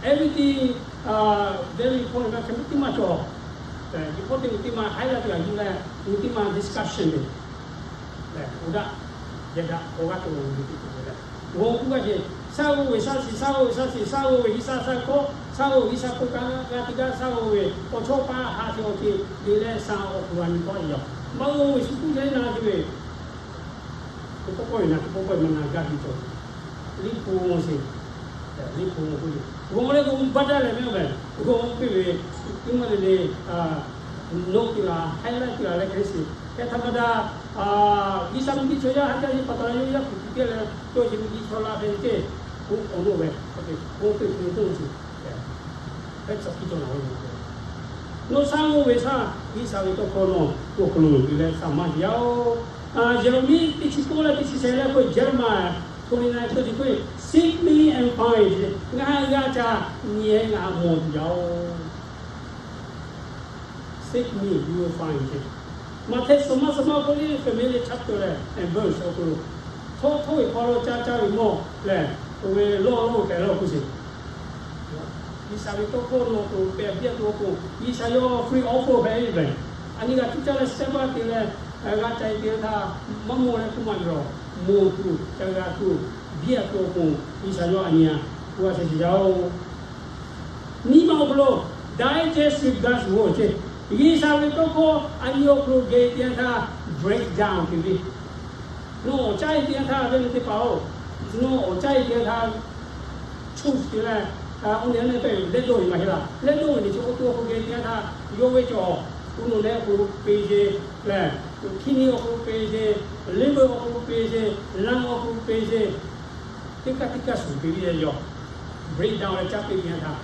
Everything very important, hk'aˬ hk'e tiˉ maˇ cawˬ. Important teˇ maˬ highlight te laˬ yuˬ leh, teˇ maˬ discussion ve. Lehˬ, oˇ daꞈ, yehˬ daꞈ, awˬ g'aˇ to ve teˇ ceuˬ leh, g'awˬ k'oˆ gaˇ ce, shaˉ g'awˇ ve shaˉ shiˍ, shaˉ g'awˇ ve shaˉ shiˍ, shaˉ g'awˇ ve G'uiˬsha shaˉ kawˆ, shaˉ g'awˇ ve G'uiˬsha k'oˆ kaꞈ g'a teˇ g'aˇ shaˉ g'awˇ ve awˬ chawˇ paˆ ha te awˬ te te leh shaˍ awˬ hk'aw lo a nyi tawˆ e yaˇ. Maˇ g'awˇ ve shu kuˇ jaˇ naˇ te ve, teˇ pawˆ pawˆ ve naˬ teˇ pawˆ pawˆ ve maˇ na gaˇ ve cawˬ. Liꞈ hpu g'awˬ sheˍ, liꞈ hpu g'awˬ k'oˆ ve, g'awˬ leh g'awˬ baˇ daꞈ leh mehˍ-oˬ mehˍ, g'awˬ k'oˆ piˇ ve, teˇ maˇ le le, nawˬ te laˬ, highlight te laˬ leh hk'e sheˍ. Hk'e htaˇ maˇ daꞈ, G'uiˬsha mvuhˇ miˬ chaw yaˇ haˉ jaˇ ve pa taw leh yawˇ yaˇ kuˬ kuˬ piˇ leh, yawˇ chi mvuhˇ miˬ chaw la hpehꞈ ve ceˇ, k'oˆ awˬ lo ve, k'oˆ piˇ hk'e le toˇ sheˍ. Hk'e tcuh piˇ cawˬ la ve yoˬ. Nawˬ shaˉ g'awˇ ve shaˉ, G'uiˬsha ve tawˇ hkawˇ nawˬ awˬ hk'aw lo yuˬ leh shaˍ maˇ te yaˇ-oˬ. Yeˍraˍmiˆ teˇ chi k'oˆ leh teˇ chi sheh leh k'oˆ, Jeremiah twenty-nine thirty k'oˆ, Seek me and find, ngaˬ g'a ca nyi-e ngaˬ mawˬ tuˬ yaˇ-oˬ. Seek me, you will find ce. Maꞈhtehˍ suhˍ maˇ suhˍ maˇ k'oˆ le, familiar chapter leh and verse awˬ hk'aw lo, htawˇ htawˇ ve hk'aw lo ca ca ve mawˬ lehˬ, oˇ ve lawˇ lawˇ ve hpehꞈ la k'oˆ sheˍ. G'uiˬsha ve tawˇ hkawˇ nawˬ awˬ hk'aw lo pehꞈ piˇ tuˬ awˬ pon, G'uiˬsha yawˇ free offer hpehꞈ ve. A nyi g'a cuˇ caˇ leh sehˉ baˆ te leh, g'a ca-e te htaˇ, maˇ mawˬ leh k'oˆ maˇ ve lawˬ, mawˬ tuˬ, ca g'a tuˬ, biˇ a tuˬ awˬ pon, G'uiˬsha yawˇ a nyi a, k'oˆ g'a sheh shiˍ yaˇ-oˬ. Nyi ma awˬ hk'aw lo, digest God's word ce. G'uiˬsha ve tawˇ hkawˇ a nyi awˬ hk'aw lo geh te htaˇ, break down te ve. Nawˬ awˬ caˇ e te htaˇ ve le teˇ hpaˍ-oˬ, nawˬ awˬ caˇ e te htaˇ, choose te leh, oˇ ne a ne pehˇ ve leh dawˇ ve maˇ heˆ laˇ. Leh dawˇ ve le chi awˬ to awˬ hk'aw geh te htaˇ, yawˇ ve cawˬ, uˉ nawˬ leh awˬ hk'aw lo peˇ ce, lehˬ, kidney awˬ hk'aw lo peˇ ce, liver awˬ hk'aw lo peˇ ce, lung awˬ hk'aw lo peˇ ce. Teˇ kaˇ teˇ kaˇ shuˍ peˇ ve yoˬ. Break down leh caˇ peˇ ve htaꞈ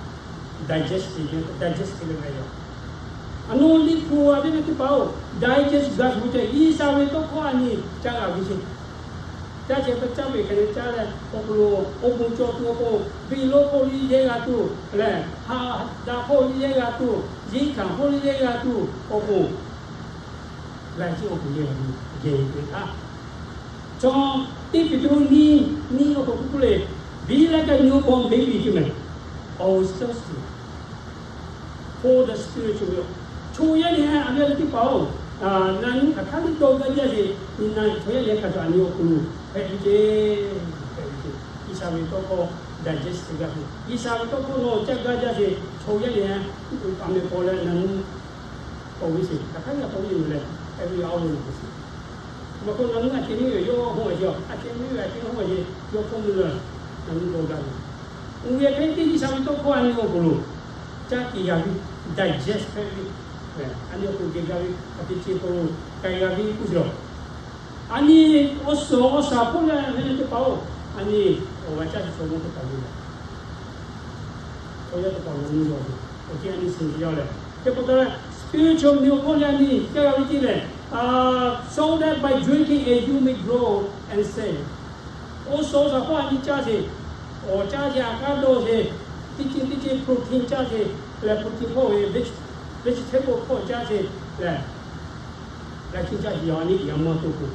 digest te ve, digest te ve yoˬ. A nawˬ liꞈ hpu a ve teˇ hpaˍ-oˬ, digest God's word ce, G'uiˬsha ve tawˇ hkawˇ a nyi caˇ g'a ve ce. Caˇ ce pa caˇ ve hk'e leh caˇ leh, awˬ hk'aw lo awˬ bon cawˬ tuˬ awˬ pon, beˬ lawˇ hk'oˆ liˇ yehˇ g'a tuˬ lehˬ, ha daꞈ hk'oˆ liˇ yehˇ g'a tuˬ, yeˇ hkanˍ hk'oˆ liˇ yehˇ g'a tuˬ awˬ pon, laiˬ chi awˬ pon yehˇ g'a ve, geh ve htaˇ, chaw teˇ Peˍtruˆ nyiˇ, nyiˇ awˬ hk'aw lo k'oˆ le, Be like a newborn baby ce mehˬ. Always thirsty for the Spirit ce ve yoˬ. Chaw yaˇ nehˬ a ve teˇ hpaˍ-oˬ, na nyi hk'aˬ htaˇ liˇ dawˇ gaˇ jaˇ ve, nyi na chaw yaˇ nehˬ hk'aˬ cawˬ a nyi awˬ hk'aw lo hpehꞈ ve ce. Hpehꞈ ve ce. G'uiˬsha ve tawˇ hkawˇ digest te g'a ve, G'uiˬsha ve tawˇ hkawˇ nawˬ caˇ gaˇ jaˇ ve, chaw yaˇ nehˬ a meh paw leh na nyi paw ve ce. Hk'aˬ htaˇ g'a paw ve yoˬ lehˬ, every hour yoˬ ce. Maˇ k'o na nyi a ce nyi ve yawˇ hawˇ a ce, a ce nyi ve a ce hawˇ a ce, yawˇ hkawˇ mvuh leh na nyi dawˇ gaˇ ve. Oˇ ve hk'e te G'uiˬsha ve tawˇ hkawˇ a nyi awˬ hk'aw lo caˇ te g'a ve, digest hpehꞈ ve, a nyi awˬ hk'aw lo geh g'a ve, a te ce hk'aw lo k'ai g'a ve k'oˆ ce lawˬ. A nyi awˬ suhˍ awˬ shaˍ hpawˇ leh ve teˇ hpaˍ-oˬ, a nyi awˬ g'a caˇ ce chaw mawˇ teˇ hpaˍ yoˬ. Awˬ yanˇ teˇ hpaˍ ngaˬ nyi lawˬ ve, awˬ ceuˬ a nyi shiˍ yaˇ leh, hk'e pa taw leh, spiritual milk k'oˆ leh a nyi caˇ g'a ve ceh lehˬ, so that by drinking it you may grow and save. Oˇ suh shaˍ hpawˇ a nyi caˇ sheˍ, awˬ caˇ sheˍ, aꞈ kaˉ dawˇ sheˍ, teˇ ceuˬ teˇ ceuˬ protein caˇ sheˍ leh, protein hpawˇ ve vegetable hpawˇ caˇ sheˍ leh, leh chi caˇ sheˍ yaˇ a nyi yaꞈ maˇ to k'o,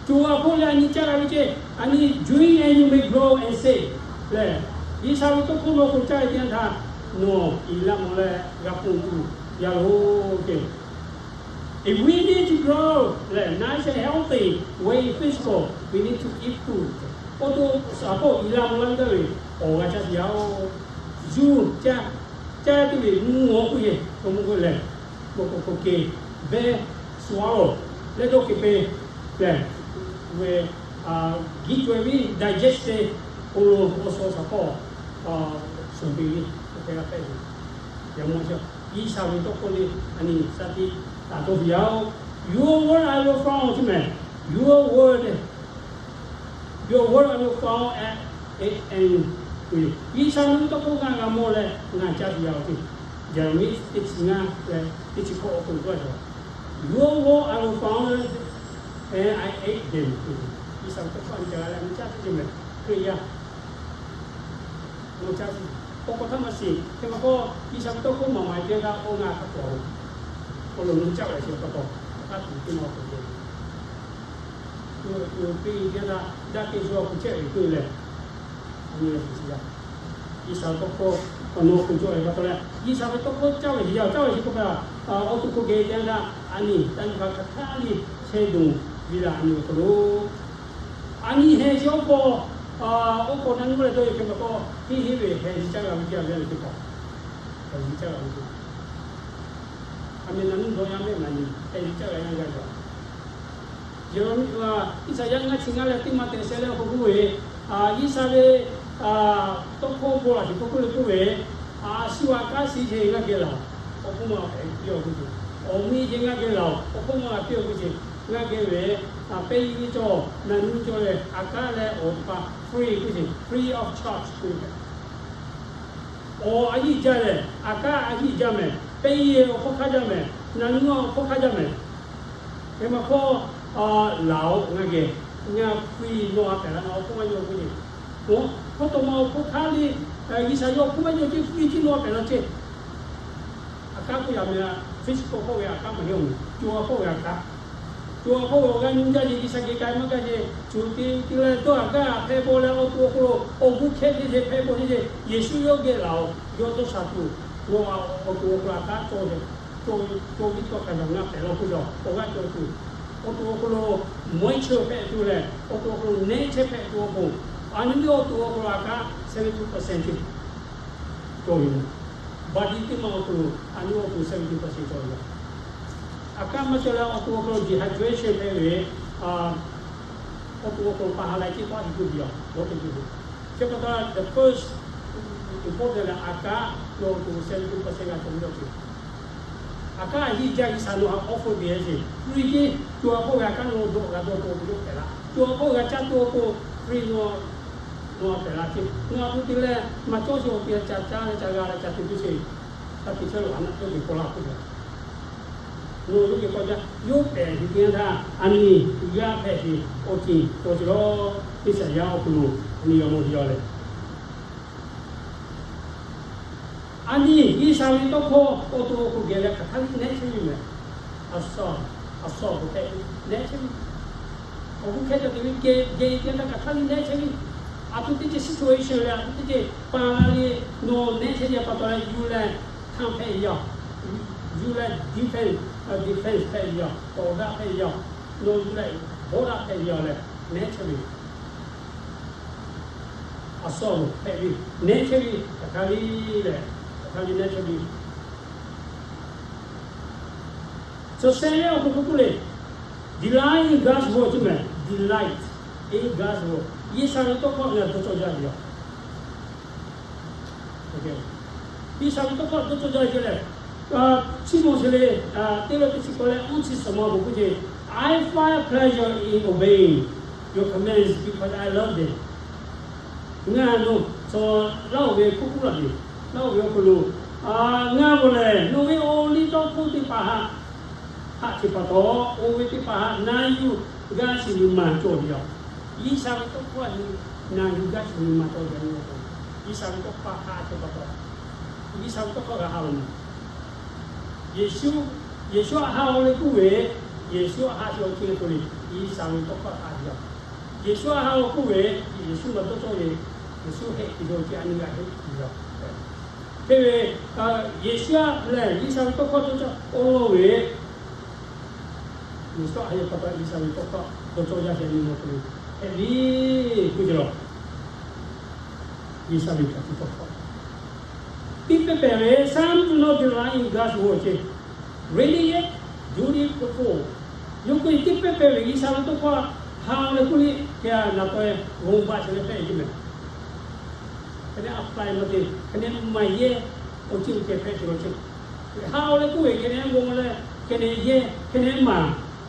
co a hpawˇ leh a nyi caˇ g'a ve ceh, a nyi drink and you may grow and save leh, G'uiˬsha ve tawˇ hkawˇ nawˬ k'o caˇ ve teˇ yanˇ htaˇ, nawˬ iˍ la mawˬ leh g'a ponˬ tuˬ yaˇ loˬ tehꞈ. If we need to grow leh nice and healthy, way physical, we need to eat food. Oˇ to shaˍ hpawˇ iˍ la mawˬ laˇ ve teˇ g'aˇ ve awˬ g'a caˇ sheˍ yaˇ oˬ. Zuˇ caˇ, caˇ teˇ ve mvuhˇ g'awˇ k'oˆ yehˬ k'o mvuhˇ g'awˇ lehˬ, mawꞈ k'oˍ k'oˍ kehˬ, behˇ, swallow, leh dawˇ hk'e pe lehˬ, ve, giˇ caweh ve digestion awˬ lo awˬ suh shaˍ hpawˇ, suhˍ ve awˬ hk'e g'a hpehꞈ ve, yaꞈ maˇ ca G'uiˬsha ve tawˇ hkawˇ le, a nyi shaˍ tiꞈ taˍ tawˇ ve yaˇ oˬ. Your word I will found chi mehˍ. Your word, your word I will found and, and, G'uiˬsha ve tawˇ hkawˇ ngaˬ g'a mawˬ leh ngaˬ caˇ tuˬ yaˇ oˬ tehꞈ. Jeremiah teˇ chi ngaˇ leh teˇ chi hkawꞈ awˬ hk'aw lo k'oˆ a cawˬ, Your word I will found and I ate them. G'uiˬsha ve tawˇ hkawˇ a nyi caˇ g'a leh a nyi caˇ tuˬ ceh mehˍ. Hkriꞈ yaˇ Nawˬ caˇ tuˬ, awˬ k'aw htaˇ maˇ shiˍ. Hk'e ma k'o, G'uiˬsha ve tawˇ hkawˇ maˍ maˍ e teˇ g'aˇ awˬ ngaˬ hk'a k'awꞈ, awˬ lo nawˬ caˇ leh shiˍ pa taw, hk'a tuˬ teˇ ma k'awꞈ ceh, tuˬ tuˬ piˇ teˇ g'aˇ daꞈ kehˬ shu awˬ hk'aw chehˇ ve k'oˆ leh, a nyi shiˍ yaˇ. G'uiˬsha ve tawˇ hkawˇ awˬ nawˬ k'awꞈ cawˬ ve pa taw leh, G'uiˬsha ve tawˇ hkawˇ caˇ ve shiˍ yaˇ, caˇ ve shiˍ k'oˆ kaꞈ, awˬ to k'oˆ geh teˇ g'aˇ a nyi taˇ nyi hk'aˬ hk'aˇ le chehˇ dawˬ ve laˬ a nyi awˬ hk'aw lo a nyi heh chi awˬ hk'aw, awˬ hk'aw na nyi maˇ leh dawˇ e hk'e ma k'o, henˇ henˇ ve heh chi caˇ g'a ve teˇ g'aˇ ve teˇ hpaˍ, heh chi caˇ g'a ve teˇ hpaˍ, a meh na nyi dawˇ yaˇ mehˆ na nyi heh chi caˇ g'a yaˇ g'a yaˇ. Yawˇ Iˉsaˍyaˆ ngaˇ chi ngaˇ leh teˇ ma te sheh leh awˬ hk'aw k'oˆ ve, Iˉsaˍyaˆ ve tawˇ hkawˇ bon laˬ shiˍ hk'aw k'oˆ le k'oˆ ve, a shu aꞈ kaˉ shiˍ ceh ngaˇ geh laˬ, awˬ hpon ma hpehꞈ piˇ awˬ k'oˆ ce, awˬ miˇ ceh ngaˇ geh laˬ, awˬ hpon ma hpehꞈ piˇ awˬ k'oˆ ce, ngaˇ geh ve, pehˇ yiˇ ve cawˬ, na nyi cawˬ leh aꞈ kaˉ leh awˬ teˇ hpaˍ free k'oˆ ce, free of charge k'oˆ ve. Awˬ a yiˇ jaˇ lehˬ, aꞈ kaˉ a yiˇ jaˇ mehˍ, pehˇ yiˇ awˬ hk'awˇ hk'aˇ jaˇ mehˍ, na nyi awˬ hk'awˇ hk'aˇ jaˇ mehˍ. Hk'e ma hk'awˇ laˬ oˬ ngaˇ geh, ngaˇ free nawˬ a pehꞈ la, ngaˬ awˬ hpon maˇ yaw k'oˆ ce. Hk'awꞈ tawꞈ ma awˬ hk'awˇ hk'aˇ le, G'uiˬsha yawˇ awˬ hpon maˇ yaw ce, free ce nawˬ a pehꞈ la ce. Aꞈ kaˉ k'oˆ yaꞈ mehˍ, physical hk'oˆ ve aꞈ kaˉ maˇ heˆ, co a hk'oˆ ve aꞈ kaˉ. Co a hk'oˆ ve awˬ g'aˇ nyi jaˇ ce, G'uiˬsha geh k'ai maˇ gaˇ ce, co te te leh dawˇ aꞈ gaˇ hpehˇ paw leh awˬ to awˬ hk'aw lo awˬ g'uˇ hkehˇ te ce hpehˇ paw ce ce, Yeˍsuˆ yawˇ geh laˬ oˬ, yawˇ dawˇ sha tuˬ, nawˬ awˬ to awˬ hk'aw lo aꞈ kaˉ cawˬ ce, cawˬ ve cawˬ kaꞈ yaꞈ ngaˇ pehꞈ la k'oˆ cawˬ, awˬ g'aˇ cawˬ tuˬ, awˬ to awˬ hk'aw lo mawˇ cheuˇ hpehꞈ tuˬ leh, awˬ to awˬ hk'aw lo nehˉ chehˇ hpehꞈ tuˬ awˬ pon, a nyi awˬ to awˬ hk'aw lo aꞈ kaˉ seventy percent ce cawˬ ve yoˬ. Body teˇ ma awˬ to, a nyi awˬ to seventy percent cawˬ ve yoˬ. Aꞈ kaˉ maˇ cawˬ leh awˬ to awˬ hk'aw lo dehydration hpehꞈ ve, awˬ to awˬ hk'aw lo pa ha la ce taˇ hiˍ k'oˆ ve yoˬ. Lawˇ te k'oˆ ve, hk'e pa taw the first important lehˬ aꞈ kaˉ nawˬ awˬ to seventy percent g'a cawˬ ve yoˬ ce. Aꞈ kaˉ a yiˇ jaˇ G'uiˬsha nawˬ htaꞈ offer piˇ ce, free ce, co a hk'oˆ g'a kaˉ nawˬ dawˇ g'a dawˇ to awˬ hk'aw lo hpehꞈ la, co a hk'oˆ g'a caˇ tuˬ awˬ pon free nawˬ nawˬ a pehꞈ la ce. Nawˬ a hpu te leh maˇ cawˇ sheˍ awˬ te ca caˇ leh ca g'a leh ca te tuˬ ce. Taˇ te chehˇ lo a naˆ cawˇ ve k'aw laˇ k'oˆ ve, nawˬ yawˇ geh k'aw jaˇ, yawˇ pehꞈ ve teˇ yanˇ htaˇ a nyi g'aˇ hpehꞈ ve awˬ ceuˬ cawˬ ce lawˬ. Iˉsaˍyaˆ awˬ hk'aw lo a nyi yaꞈ maˇ yaw leh a nyi G'uiˬsha ve tawˇ hkawˇ awˬ to awˬ hk'aw geh leh hk'aˬ htaˇ liˇ nehˉ chehˇ ve mehˍ. A shu, a shu awˬ hk'aw hpehꞈ ve nehˉ chehˇ ve, awˬ hk'oˆ hkehˇ ca te ve geh geh teˇ yanˇ htaˇ hk'aˬ htaˇ liˇ nehˉ chehˇ ve, a htoꞈ teˇ ceuˬ situation leh a htoꞈ teˇ ceuˬ pa la le, nawˬ nehˉ chehˇ ve pa taw leh yuˬ leh htaˇ hpehꞈ ve yoˬ. Yuˬ leh defense, defense hpehꞈ ve yoˬ. Tawˍ daꞈ hpehꞈ ve yoˬ. Nawˬ yuˬ leh bawˇ daꞈ hpehꞈ ve yoˬ leh nehˉ chehˇ ve A sawˇ lo hpehꞈ ve, nehˉ chehˇ ve hk'aˬ hk'aˇ le lehˬ, hk'aˬ hk'aˇ le nehˉ chehˇ ve. Suhˍ sheh leh awˬ hk'aw hk'oˆ le, delight in God's word chi mehˍ, delight in God's word. G'uiˬsha ve tawˇ hkawˇ lehˬ dawˇ cawˇ jaˇ ve yoˬ. G'uiˬsha ve tawˇ hkawˇ dawˇ cawˇ jaˇ ve lehˬ, chi mawˬ sheˍ le, teˇ lawˇ teˇ chi k'awꞈ leh uˉ chi suhˍ ma k'oˆ ce, I find pleasure in obeying your commands because I love them. Ngaˬ nawˬ chaw laˇ oˬ ve hkuˇ hkuˆ laˬ ve, Nawˬ ve awˬ hk'aw lo ngaˬ hui lehˬ, nawˬ ve awˬ liˇ tawˇ hkawˇ teˇ hpaˍ htaꞈ haꞈ cheˬ pa taw, oˇ ve teˇ hpaˍ htaꞈ na yuˬ gaˇ sheˍ nyi ma cawˬ ve yoˬ. G'uiˬsha ve tawˇ hkawˇ htaꞈ na yuˬ gaˇ sheˍ nyi ma cawˬ ve yoˬ. G'uiˬsha ve tawˇ hkawˇ haꞈ cheˬ pa taw, G'uiˬsha ve tawˇ hkawˇ g'a haꞈ ve yoˬ. Yeˍsuˆ, Yeˍsuˆ htaꞈ haꞈ-o leh k'oˆ ve, Yeˍsuˆ htaꞈ haꞈ ve awˬ ceuˬ hk'e le, G'uiˬsha ve tawˇ hkawˇ haꞈ ve yoˬ. Yeˍsuˆ htaꞈ haꞈ-o k'oˆ ve, Yeˍsuˆ maˇ dawˇ cawˇ ve, Yeˍsuˆ heˆ tiˬ ve awˬ ceuˬ a nyi g'a heˆ tiˬ yoˬ. Hk'e ve, Yeˍsuˆ htaꞈ lehˬ G'uiˬsha ve tawˇ hkawˇ dawˇ cawˇ awˬ lawn ve, Yeˍsuˆ htaꞈ haꞈ ve pa taw G'uiˬsha ve tawˇ hkawˇ dawˇ cawˇ yaˇ ve nyi ma hk'aw lo hpehꞈ ve k'oˆ ce lawˬ. G'uiˬsha ve hk'a tiꞈ tawˇ hkawˇ tiˇ pehˇ pehˍ ve, some do not delight in God's word ce, reading it, do it for. Yawˇ k'oˆ ve tiˇ pehˇ pehˍ ve G'uiˬsha ve tawˇ hkawˇ haꞈ leh k'oˆ le, hk'e a naˬ taw e g'awˬ baˆ ce leh pehˇ ce mehˬ. Hk'e neh apply maˇ te, hk'e neh maˍ yehˇ awˬ ceuˬ ceh hpehꞈ ce lawˬ ce. Haꞈ-o leh k'oˆ ve hk'e neh g'awˬ leh, hk'e neh yehˇ, hk'e neh maˍ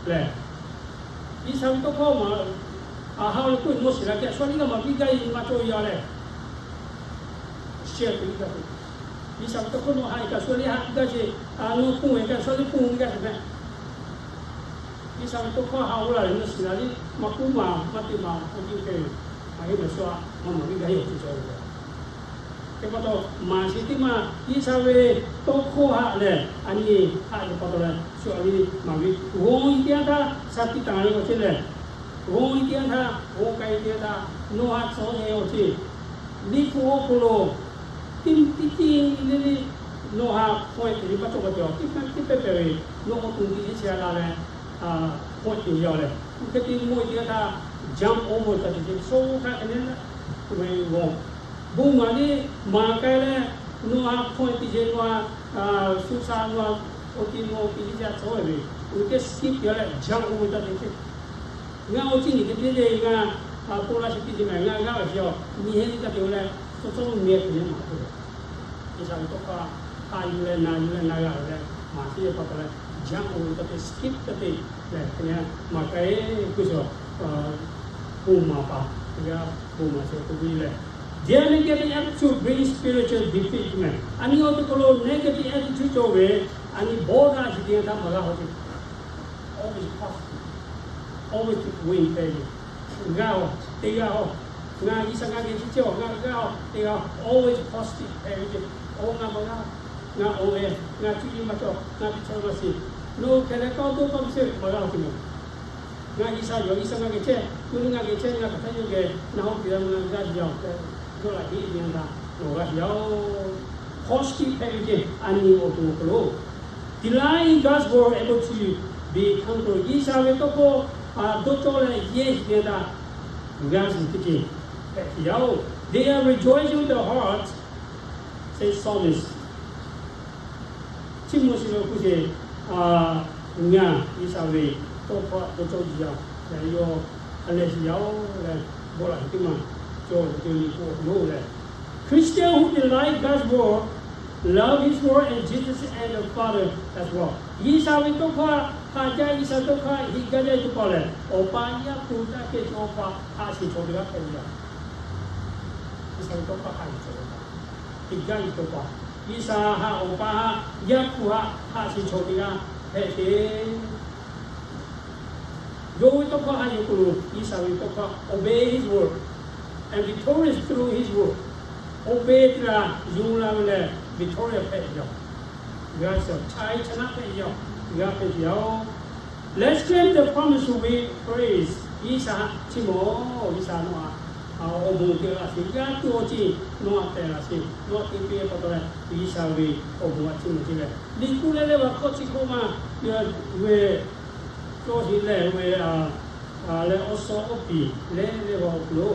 lehˬ, G'uiˬsha ve tawˇ hkawˇ maˇ haꞈ-o leh k'oˆ ve, nawˬ shiˍ la kaꞈ shu a liˇ g'a maˍ piˇ gaˇ ve nyi ma cawˇ ve yoˬ lehˬ. Share piˇ gaˇ ve, G'uiˬsha ve tawˇ hkawˇ nawˬ haꞈ kaꞈ shu a liˇ haꞈ gaˇ ce, nawˬ ponˬ ve kaꞈ shu a liˇ ponˬ ve gaˇ ce mehˬ. G'uiˬsha ve tawˇ hkawˇ haꞈ-o la leh nawˬ shiˍ la liˇ maˇ k'oˆ maˍ maˇ te maˍ awˬ ceuˬ hpehꞈ ve, maˇ heˆ mehˬ shu a maˇ maˍ piˇ gaˇ ve awˬ ceuˬ cawˬ ve yoˬ. Hk'e pa taw, maˍ sheˍ teˇ maˇ G'uiˬsha ve tawˇ hkawˇ haꞈ lehˬ, a nyi haꞈ ve pa taw leh shu a liˇ maˍ ve, g'awˬ e teˇ yanˇ htaˇ sha tiꞈ taˍ ve awˬ ceuˬ lehˬ, g'awˬ e teˇ yanˇ htaˇ g'awˬ k'ai teˇ yanˇ htaˇ nawˬ haꞈ cawˬ ve awˬ ceuˬ liꞈ hpu awˬ hk'aw lo tiˇ tiˇ tiˇ le le nawˬ haꞈ hpaweh teꞈ ve maˇ cawˬ maˇ cawˬ, tiˇ pehˇ pehˇ ve, nawˬ awˬ to tiꞈ yeˇ chi a la leh hpaweh teꞈ ve yoˬ lehˬ, hk'e te mawˇ e teˇ yanˇ htaˇ jump over ca te ce, sho htaˇ hk'e le leh ve g'awˬ bon maˍ le, maˍ k'ai leh, nawˬ haꞈ hpaweh teꞈ ce, nawˬ haꞈ shu sha, nawˬ haꞈ awˬ ti nawˬ awˬ ti yeˇ ca cawˬ ve, uˉ teˇ skip te leh jump over ca te ce. Ngaˬ awˬ ceuˬ nyi hk'e te le, ngaˬ a to la chi teˇ ce mehˬ, ngaˬ g'aˇ ve chi awˬ nyi heˆ teˇ ca te-o leh, cawˇ cawˇ mvuhˇ miˬ hk'e le maˍ te ve G'uiˬsha ve tawˇ hkawˇ haꞈ yuˬ leh na yuˬ leh na g'a leh maˍ sheˍ ve pa taw leh, jump over ca te, skip ca te leh hk'e le maˍ k'ai k'oˆ ve, bon maˍ paˍ teˇ g'aˇ bon maˍ sheˍ k'oˆ ve lehˬ, their negative attitude brings spiritual defeat mehˬ. A nyi awˬ to hk'aw lo negative attitude cawˬ ve, a nyi bawˇ daꞈ chi teˇ yanˇ htaˇ maˇ g'a haw ce. Always positive, always win hpehꞈ ve. G'aˇ-oˬ, teˇ g'aˇ-oˬ, ngaˬ G'uiˬsha ngaˬ geh chi ceh-oˬ, ngaˬ g'aˇ-oˬ, teˇ g'aˇ-oˬ, always positive hpehꞈ ve ce. Oˇ ngaˬ maˇ g'aˇ, ngaˬ oˇ ve, ngaˬ cuˇ yiˍ maˇ cawˬ, ngaˬ teˇ chaw maˇ shiˍ. Nawˬ hkeh leh k'aw to k'aw ve chehˇ ve maˇ g'a-oˬ te mehˬ. Ngaˬ G'uiˬsha yoˬ, G'uiˬsha ngaˬ geh chehˇ, yawˇ nyi ngaˬ geh chehˇ, ngaˬ hk'aˬ hk'e yawˇ geh na hoˆ piˇ la, ngaˬ g'aˇ shiˍ yaˇ-oˬ tehꞈ dawˇ laꞈ heˆ ve nyi htaˇ nawˬ g'aˇ shiˍ yaˇ-oˬ. Positive hpehꞈ ve ce, a nyi awˬ to awˬ hk'aw lo delight in God's word able to be conquered. G'uiˬsha ve tawˇ hkawˇ dawˇ cawˇ leh yehˇ shiˍ ve htaꞈ g'a shiˍ teˇ ceuˬ hpehꞈ shiˍ yaˇ-oˬ. They are rejoicing with the heart, says psalmist. Chiˇ mvuh shiˍ ve awˬ hk'oˆ ce, ngaˬ G'uiˬsha ve tawˇ hkawˇ dawˇ cawˇ shiˍ yaˇ-oˬ leh, yawˇ a lehˬ shiˍ yaˇ-oˬ leh, bawˆ laꞈ heˍ teˇ maˬ cawˬ ve ce liꞈ hpu awˬ hk'aw lo lehˬ, Christians who delight God's word, love His word and Jesus and the Father as well. G'uiˬsha ve tawˇ hkawˇ haꞈ jaˇ, G'uiˬsha tawˇ hkawˇ heˆ gaˇ jaˇ ve teˇ hpaˍ lehˬ, Awˬ pa Yaˇ hpu taˇ kehˬ ve Awˬ pa haꞈ sheˍ chaw teˇ g'aˇ hpehꞈ ve yoˬ. G'uiˬsha ve tawˇ hkawˇ haꞈ sheˍ chaw teˇ g'aˇ, heˆ gaˇ ve teˇ hpaˍ, G'uiˬsha haꞈ Awˬ pa haꞈ Yaˇ hpu haꞈ haꞈ sheˍ chaw teˇ g'aˇ hpehꞈ ve Yawˇ ve tawˇ hkawˇ haꞈ yuˬ k'o lo, G'uiˬsha ve tawˇ hkawˇ obey His word and victorious through His word. Obey te la, yonˍ la ve lehˬ victorious hpehꞈ ve yoˬ. G'a shiˍ-oˬ, chaꞈ-e chaꞈ naˆ hpehꞈ ve yoˬ. G'a hpehꞈ ve yoˬ. Let's claim the promise with praise. G'uiˬsha chi mawˬ, G'uiˬsha nawˬ htaꞈ awˬ bon te laˇ sheˍ, g'a tuˬ awˬ ceuˬ nawˬ htaꞈ tehˬ laˇ sheˍ, nawˬ htaꞈ te piˇ pa taw leh, G'uiˬsha ve awˬ bon htaꞈ chi mawˬ ce leh, liꞈ hpu leh leh va hkawˇ chi hkawˇ ma ve cawˇ sheˍ leh ve leh awˬ suhˍ awˬ piˍ leh leh va awˬ hk'aw lo,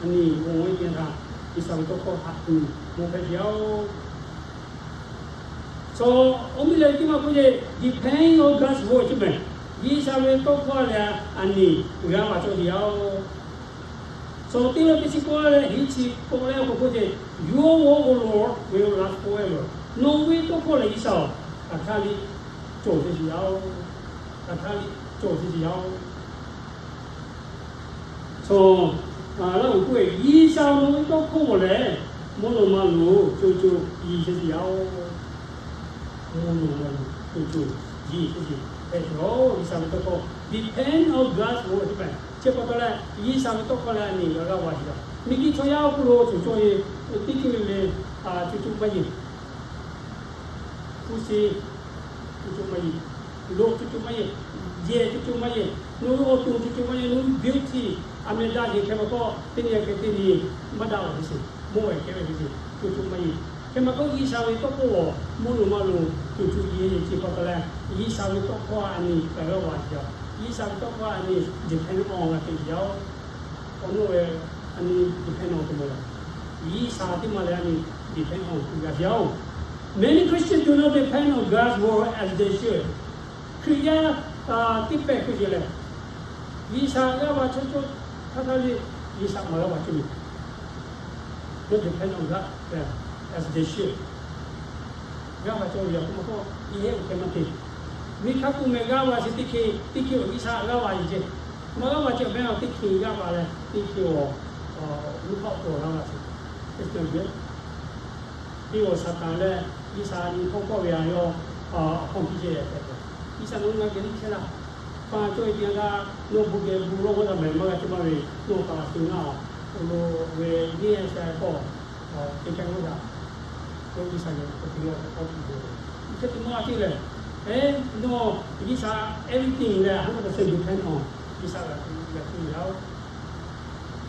a nyi g'awˬ ve teˇ yanˇ htaˇ, G'uiˬsha ve tawˇ hkawˇ haꞈ tuˬ mawˬ hpehꞈ yaˇ-oˬ. Chaw awˬ miˇ leh teˇ maˇ k'oˆ ce, depend on God's word ce mehˬ. G'uiˬsha ve tawˇ hkawˇ lehˬ a nyi g'a maˍ cawˇ sheˍ yaˇ-oˬ. Chaw teˇ g'aˇ teˇ chi k'oˆ leh hiˉ chi k'oˆ leh k'oˆ k'oˆ ce, Your word, O Lord, will last forever. Nawˬ ve tawˇ hkawˇ lehˬ G'uiˬsha-oˬ, hk'aˬ htaˇ liꞈ cawˬ ce sheˍ yaˇ-oˬ. Hk'aˬ htaˇ liꞈ cawˬ ce sheˍ yaˇ-oˬ. Chaw laˇ uiˍ k'oˆ ve, G'uiˬsha nawˬ ve tawˇ hkawˇ mawˬ lehˬ, Mvuhˇ naw ma lo co co yi chehˇ sheˍ yaˇ-oˬ. Mvuhˇ naw ma lo co co yi chehˇ sheˍ. Hk'e te leh G'uiˬsha ve tawˇ hkawˇ depend on God's word hpehꞈ. Chi pa taw leh G'uiˬsha ve tawˇ hkawˇ leh a nyi g'a g'aˇ va sheˍ yaˇ. Miˬguiˬ chaw yaˇ awˬ hk'aw lo co co yi, teˇ ceuˬ le, co co maˇ yi. Hpu shi, co co maˇ yi. Lo co co maˇ yi. Yehˬ co co maˇ yi. Nawˬ ve awˬ to co co maˇ yi. Nawˬ ve beauty, a meh daꞈ ve hk'e ma k'o, teˇ nyi hk'e teˇ nyi maˇ daꞈ ve sheˍ. Mawˇ ehˍ kehˉ ve sheˍ. Co co maˇ yi. Hk'e ma k'o G'uiˬsha ve tawˇ hkawˇ mvuhˇ naw ma lo co co yi ve chi pa taw leh, G'uiˬsha ve tawˇ hkawˇ a nyi g'a g'aˇ va sheˍ yaˇ. G'uiˬsha ve tawˇ hkawˇ a nyi depend on g'a te yaˇ-oˬ. Awˬ naw ve a nyi depend on tuˬ mawˬ la. G'uiˬsha teˇ maˬ leh a nyi depend on tuˬ g'a yaˇ-oˬ. Many Christians do not depend on God's word as they should. Hkriꞈ yaˇ teˇ pehˍ hkui ce lehˬ, G'uiˬsha g'aˇ va cawˇ cawˇ htaˇ htaˇ le, G'uiˬsha maˇ g'aˇ va cawˇ ve. Don't depend on God as they should. G'aˇ va cawˇ ve yaꞈ k'oˆ ma k'o, i heˆ oˬ hk'e maˇ te. Miˬ hk'a k'oˆ meh g'aˇ va sheˍ teˇ hk'e, teˇ hk'e awˬ G'uiˬsha g'aˇ va yeˬ ce. Maˇ g'aˇ va ce awˬ meh teˇ hk'e g'aˇ va leh, teˇ hk'e awˬ, mvuhˇ hk'aˆ awˬ hk'aw g'aˇ va sheˍ. Teˇ hk'e awˬ Saˍtanˍ leh G'uiˬsha nyi hkawˇ kawˆ ve a yaˇ, a hkawˇ piˇ ce tehꞈ, G'uiˬsha nawˬ ngaˬ geh liˇ chehˇ laˇ. Pa cawˇ e te g'a, nawˬ bon geh bon lawˇ g'awˇ taˍ mehˍ maˇ g'a ce maˇ ve, nawˬ taˍ laˬ tuˬ ngaˇ-oˬ. Awˬ lo ve neˇ haiˬ sha k'awˇ te k'ai g'awˇ taˍ. K'o G'uiˬsha geh k'awꞈ te g'a k'awˇ piˇ ve, hk'e te maˇ g'a te lehˬ, nawˬ G'uiˬsha everything leh a hk'aˇ suh depend on G'uiˬsha g'a te g'a te yaˇ-oˬ.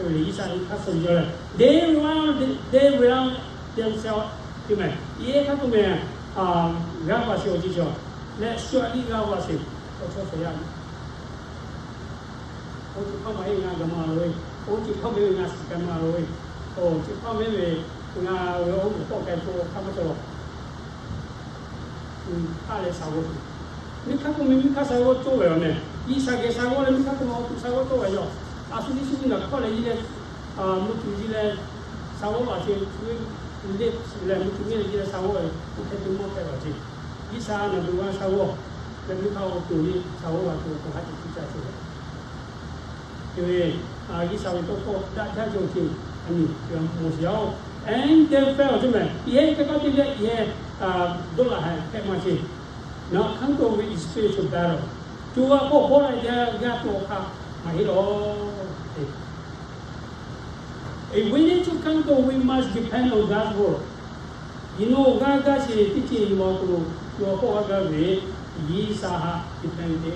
G'uiˬsha nyi hk'aˇ suh yaw leh, they rely, they rely themselves, te mehˍ, i heˆ hk'aˇ k'oˆ meh, g'aˇ va sheˍ awˬ ceuˬ cawˬ leh shu a liˇ g'aˇ va sheˍ, awˬ chawˇ shawˍ yaˇ ve. Oˇ ceuˬ hpaˇ maˇ heˆ ve ngaˬ gaˬ maˇ loˬ ve, oˇ ceuˬ hpaˇ meh ve ngaˬ shiˍ k'ai maˇ loˬ ve, oˇ ceuˬ hpaˇ meh ve ngaˬ ve oˇ ceuˬ tawˆ k'ai k'o hk'aˇ maˇ cawˬ law. Hk'aˇ leh sha g'awˇ tuˬ, miˬ hk'aˇ k'oˆ meh miˬ hk'aˇ sha g'awˇ cawˇ ve awˬ meh, G'uiˬsha geh sha g'awˇ leh miˬ hk'aˇ k'oˆ meh awˬ to sha g'awˇ cawˇ ve yaˇ. A shu nyi shu nyi ngaˬ hkawˇ leh yi leh, mvuhˇ tuˬ yi leh sha g'awˇ laꞈ ce, leh mvuhˇ tuˬ mehˆ leh yi leh sha g'awˇ ve, oˇ hk'e te maˇ hpehꞈ laˬ ce. G'uiˬsha naˬ bu g'a sha g'awˇ leh miˬ hk'aˇ awˬ to nyi sha g'awˇ laꞈ ce awˬ to haˉ ce tuˬ ca ce leh Te ve, G'uiˬsha ve tawˇ hkawˇ daꞈ jaˇ cawˬ ce, a nyi, mawˬ shiˍ yaˇ-oˬ. And they fell, awˬ ceuˬ meh, i heˆ hk'e kaˇ te leh i heˆ dawˇ laꞈ hehˍ hpehꞈ maˇ ce. Now come to with spiritual battle. Co g'a k'awꞈ bawˇ la yaˇ g'a tuˬ awˬ hk'aˇ maˇ heˆ law. If we need to come to, we must depend on God's word. Iˉ nawˬ g'aˇ gaˇ sheˍ teˇ ceuˬ ma awˬ hk'aw lo, yawˇ k'awꞈ g'aˇ gaˇ ve, G'uiˬsha haꞈ depend te,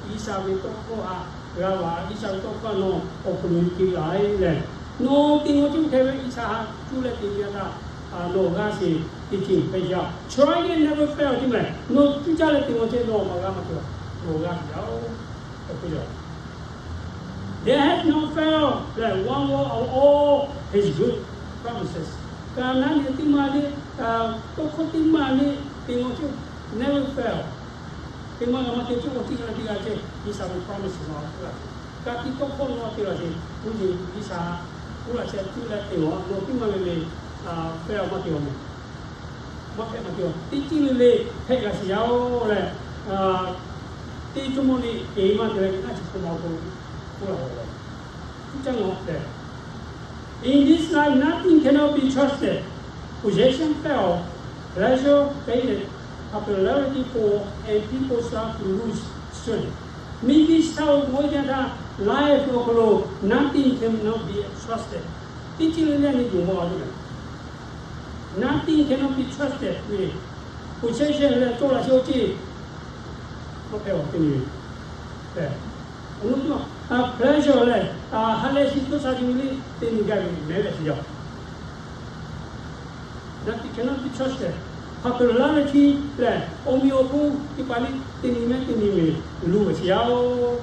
G'uiˬsha ve tawˇ hkawˇ haꞈ g'a va, G'uiˬsha ve tawˇ hkawˇ nawˬ awˬ hk'aw lo te laˬ leh, nawˬ te g'awˇ cawˇ hk'e ve G'uiˬsha haꞈ cuˇ leh te ve htaˇ, nawˬ g'aˇ sheˍ teˇ ceuˬ hpehꞈ yaˇ. Try again, never fail, awˬ ceuˬ meh, nawˬ cuˇ caˇ leh te g'awˇ cawˇ nawˬ maˇ g'aˇ maˇ cawˬ, nawˬ g'aˇ yaˇ-oˬ. They have not failed leh one word of all his good promises. Kaꞈ naˉ nyi teˇ maˇ le, tawˇ hkawˇ teˇ maˇ le, te g'awˇ cawˇ, never fail. Teˇ maˇ g'a maˇ te cawˇ k'o, teˇ g'aˇ teˇ g'aˇ ceh G'uiˬsha ve promise nawˬ k'oˆ laˇ ce. Kaꞈ te tawˇ hkawˇ nawˬ te laˇ ce, oˇ ceuˬ G'uiˬsha k'oˆ laˇ ce, cuˇ leh te g'awˇ nawˬ teˇ maˇ ve le, fail maˇ te g'awˇ meh. Maˇ hpehꞈ maˇ te-oˬ. Teˇ ceuˬ le le hpehꞈ g'a shiˍ yaˇ-oˬ leh, teˇ cawˇ mawˇ le te maˇ te leh, a chi hk'oˆ ma k'o, k'oˆ laˇ-oˬ leh, cuˇ caˇ nawˬ tehꞈ. In this life, nothing cannot be trusted. Possession fail, pleasure faded, popularity fall, and people start to lose strength. Miˬguiˬ chi htaꞈ oˇ hk'e te htaˇ, life awˬ hk'aw lo nothing cannot be trusted. Teˇ ceuˬ le le nyi yuˬ maˇ g'a ve. Nothing cannot be trusted. Possession leh cawˇ laꞈ sheˍ awˬ ceuˬ maˇ hpehꞈ-oˬ, teˇ nyi ve. Awˬ lawn k'o, pleasure leh ha lehˬ shiˍ toˇ sha ceuˬ le, teˇ nyi gaˇ ve mehˍ leh shiˍ yaˇ. Nothing cannot be trusted. Popularity leh awˬ meꞈ awˬ hponˇ teˇ hpaˍ le, teˇ nyi mehˍ teˇ nyi ve luˬ ve shiˍ yaˇ-oˬ.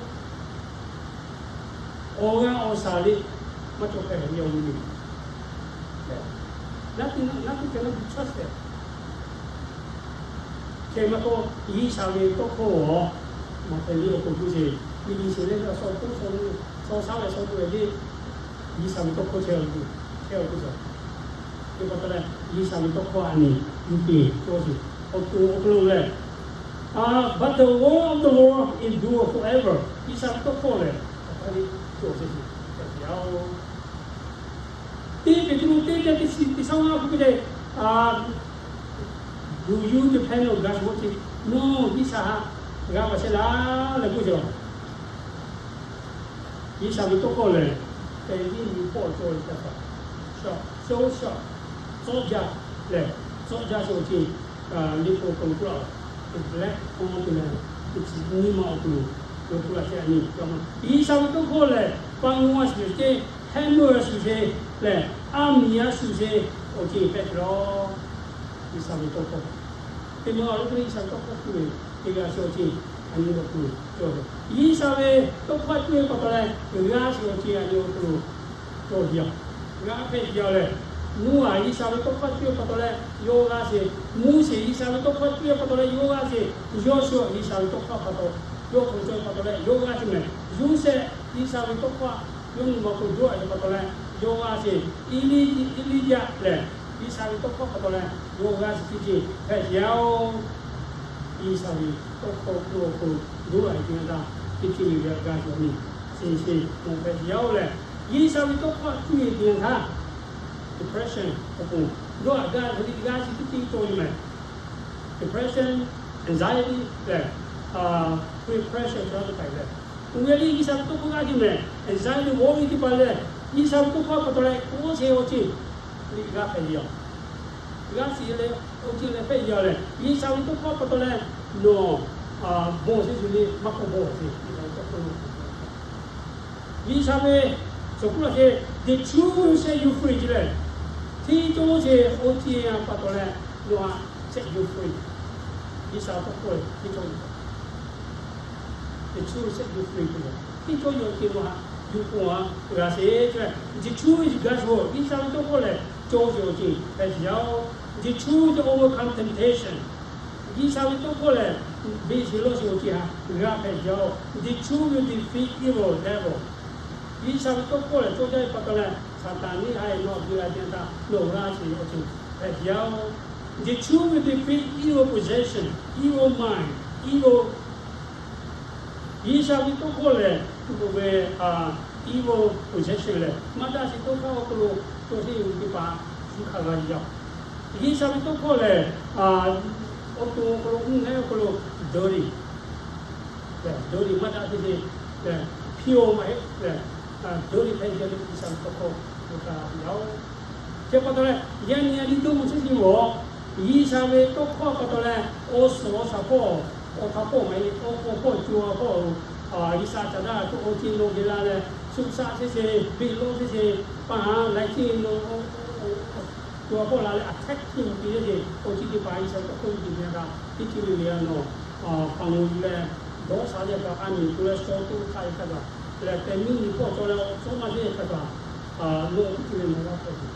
Awˬ g'aˇ awˬ shaˍ le maˇ cawˬ hpehꞈ ve awˬ meꞈ. Nothing, nothing cannot be trusted. Hk'e maˇ k'oˆ, G'uiˬsha ve tawˇ hkawˇ-oˬ, Maꞈhtehˍ liꞈ awˬ hk'aw lo ce, miˬguiˬ sheˍ leh shaw toˇ shaw shaw shaˉ leh shaw toˇ leh le, G'uiˬsha ve tawˇ hkawˇ chehˇ-oˬ, chehˇ-oˬ k'oˆ ce. Teˇ pawˆ ta leh G'uiˬsha ve tawˇ hkawˇ a nyi yuˬ te cawˇ sheˍ. Awˬ to awˬ hk'aw lo lehˬ, but the word of the Lord endure forever. G'uiˬsha ve tawˇ hkawˇ lehˬ, awˬ hk'aˇ le cawˬ sheˍ sheˍ, cawˬ sheˍ yaˇ-oˬ. Teˇ Peˍtruˆ teˇ pehˇ teˇ chi teˇ chi ngaˇ hpu hk'e te, do you depend on God's word? Nawˬ G'uiˬsha htaꞈ g'a pa shehˍ laˇ leh k'oˆ ve yoˬ. G'uiˬsha ve tawˇ hkawˇ lehˬ, teꞈ tiˉ nyi hpawˇ cawˬ ve htaꞈ, shaw shaw, tawˇ jaˇ lehˬ, tawˇ jaˇ shaw ceh, liꞈ hpu awˬ hk'aw lo k'oˆ laˇ, black on te leh, nyi ma awˬ hk'aw lo, lo k'oˆ laˇ chehˇ a nyi. G'uiˬsha ve tawˇ hkawˇ lehˬ, pa ngaw a shuˍ te, hehˉ meuˇ a shuˍ te lehˬ, aˉ miˍ a shuˍ te, awˬ ceuˬ hpehꞈ ve yoˬ. G'uiˬsha ve tawˇ hkawˇ, teˇ maˬ awˬ lo te G'uiˬsha ve tawˇ hkawˇ hpehꞈ ve, teˇ g'aˇ shaw ceh, a nyi awˬ hk'aw lo cawˬ ve. G'uiˬsha ve tawˇ hkawˇ hpehꞈ ve pa taw leh, g'a sheˍ awˬ ceuˬ a nyi awˬ hk'aw lo cawˬ ve yoˬ. G'a hpehꞈ ve yoˬ lehˬ, Noˉaꞈ G'uiˬsha ve tawˇ hkawˇ hpehꞈ ve pa taw leh yawˇ g'a sheˍ. Moˉseˍ G'uiˬsha ve tawˇ hkawˇ hpehꞈ ve pa taw leh yawˇ g'a sheˍ. Yawˇsuˆ G'uiˬsha ve tawˇ hkawˇ pa taw, yawˇ hk'aw cawˬ ve pa taw leh yawˇ g'aˇ sheˍ mehˍ. Yoˇsehꞈ G'uiˬsha ve tawˇ hkawˇ yawˇ nyi ma hk'aw dawˇ a ve pa taw leh yawˇ g'a sheˍ. Eˇliˇyaˆ lehˬ, G'uiˬsha ve tawˇ hkawˇ pa taw leh yawˇ g'a sheˍ teˇ ceuˬ hpehꞈ ve yoˬ. G'uiˬsha ve tawˇ hkawˇ hpehꞈ awˬ hk'aw lo dawˇ a ve teˇ yanˇ htaˇ, teˇ ceuˬ ve g'a g'a cawˬ ve, sheˍ sheˍ mawˬ hpehꞈ ve yoˬ lehˬ, G'uiˬsha ve tawˇ hkawˇ hpehꞈ ve teˇ yanˇ htaˇ, depression awˬ pon dawˇ a gaˇ ve hk'e le g'a sheˍ teˇ ceuˬ cawˬ ve mehˍ. Depression, anxiety lehˬ, peer pressure cawˬ ve htaꞈ lehˬ, oˇ ve le G'uiˬsha ve tawˇ hkawˇ g'a sheˍ mehˍ. Anxiety, worry teˇ hpaˍ lehˬ, G'uiˬsha ve tawˇ hkawˇ pa taw leh k'oˆ sheˍ awˬ ceuˬ le g'a hpehꞈ ve yoˬ. G'a sheˍ leh awˬ ceuˬ leh hpehꞈ ve yoˬ lehˬ, G'uiˬsha ve tawˇ hkawˇ pa taw leh nawˬ bon sheˍ sheˍ le maˇ k'oˆ bon sheˍ, G'uiˬsha ve tawˇ hkawˇ lo G'uiˬsha ve, shaˍ k'oˆ laˇ sheˍ, the truth will set you free ce lehˬ, hteˇ cawˇ sheˍ awˬ ceuˬ pa taw leh nawˬ htaꞈ set you free. G'uiˬsha tawˇ hkawˇ hteˇ cawˇ ve, the truth will set you free ce lehˬ, hteˇ cawˇ ve awˬ ceuˬ nawˬ htaꞈ yuˬ k'o a g'a sheˍ ce lehˬ, the truth is God's word, G'uiˬsha ve tawˇ hkawˇ lehˬ cawˇ sheˍ awˬ ceuˬ hpehꞈ ve yoˬ. The truth will overcome temptation. G'uiˬsha ve tawˇ hkawˇ lehˬ, beˬ sheˍ lawˇ sheˍ awˬ ceuˬ htaꞈ g'a hpehꞈ ve yoˬ. The truth will defeat evil devil. G'uiˬsha ve tawˇ hkawˇ lehˬ cawˇ jaˇ ve pa taw leh, Saˍtanˍ neˇ haiˬ nawˬ htaꞈ biˇ la te htaˇ nawˬ g'a sheˍ awˬ ceuˬ hpehꞈ ve yoˬ. The truth will defeat evil possession, evil mind, evil G'uiˬsha ve tawˇ hkawˇ lehˬ, oˇ ve evil possession lehˬ, maˇ daꞈ sheˍ tawˇ hkawˇ awˬ hk'aw lo cawˬ sheˍ ve teˇ hpaˍ shu hk'a g'a ve yoˬ. G'uiˬsha ve tawˇ hkawˇ lehˬ, awˬ to awˬ hk'aw lo mvuhˇ naw awˬ hk'aw lo dirty, dirty maˇ daꞈ sheˍ sheˍ, pure maˇ heˆ lehˬ, dirty hpehꞈ ve G'uiˬsha ve tawˇ hkawˇ lo hk'a g'a ve yoˬ. Chi pa taw leh, yaꞈ nyi a nyi dawˇ mawˬ chehˇ ve yoˬ. G'uiˬsha ve tawˇ hkawˇ pa taw leh, awˬ suhˍ awˬ shaˍ hpawˇ, awˬ hk'aˇ hpawˇ maˇ heˆ, awˬ hk'aw hpawˇ co a hpawˇ, G'uiˬsha caˍ daꞈ tuˬ awˬ ceuˬ nawˬ geh la leh, shu shaˆ sheˍ sheˍ, beˬ lawˇ sheˍ sheˍ, pa haˍ laiˉ ceuˬ nawˬ co a hpawˇ la leh attack teˇ mvuh piˇ sheˍ sheˍ, awˬ ceuˬ teˇ hpaˍ G'uiˬsha ve tawˇ hkawˇ yuˬ te ve htaꞈ teˇ ceuˬ ve le a nawˬ, pa ngaw yuˬ leh, dawˇ sha leh kaꞈ a miˬ to leh shaw to hk'aˇ ve htaˇ kaꞈ, lehˬ tehˬ miˇ nyi hpawˇ cawˬ leh awˬ suhˍ maˇ sheˍ htaˇ kaꞈ, nawˬ teˇ ceuˬ ve nawˬ g'a hpehꞈ ve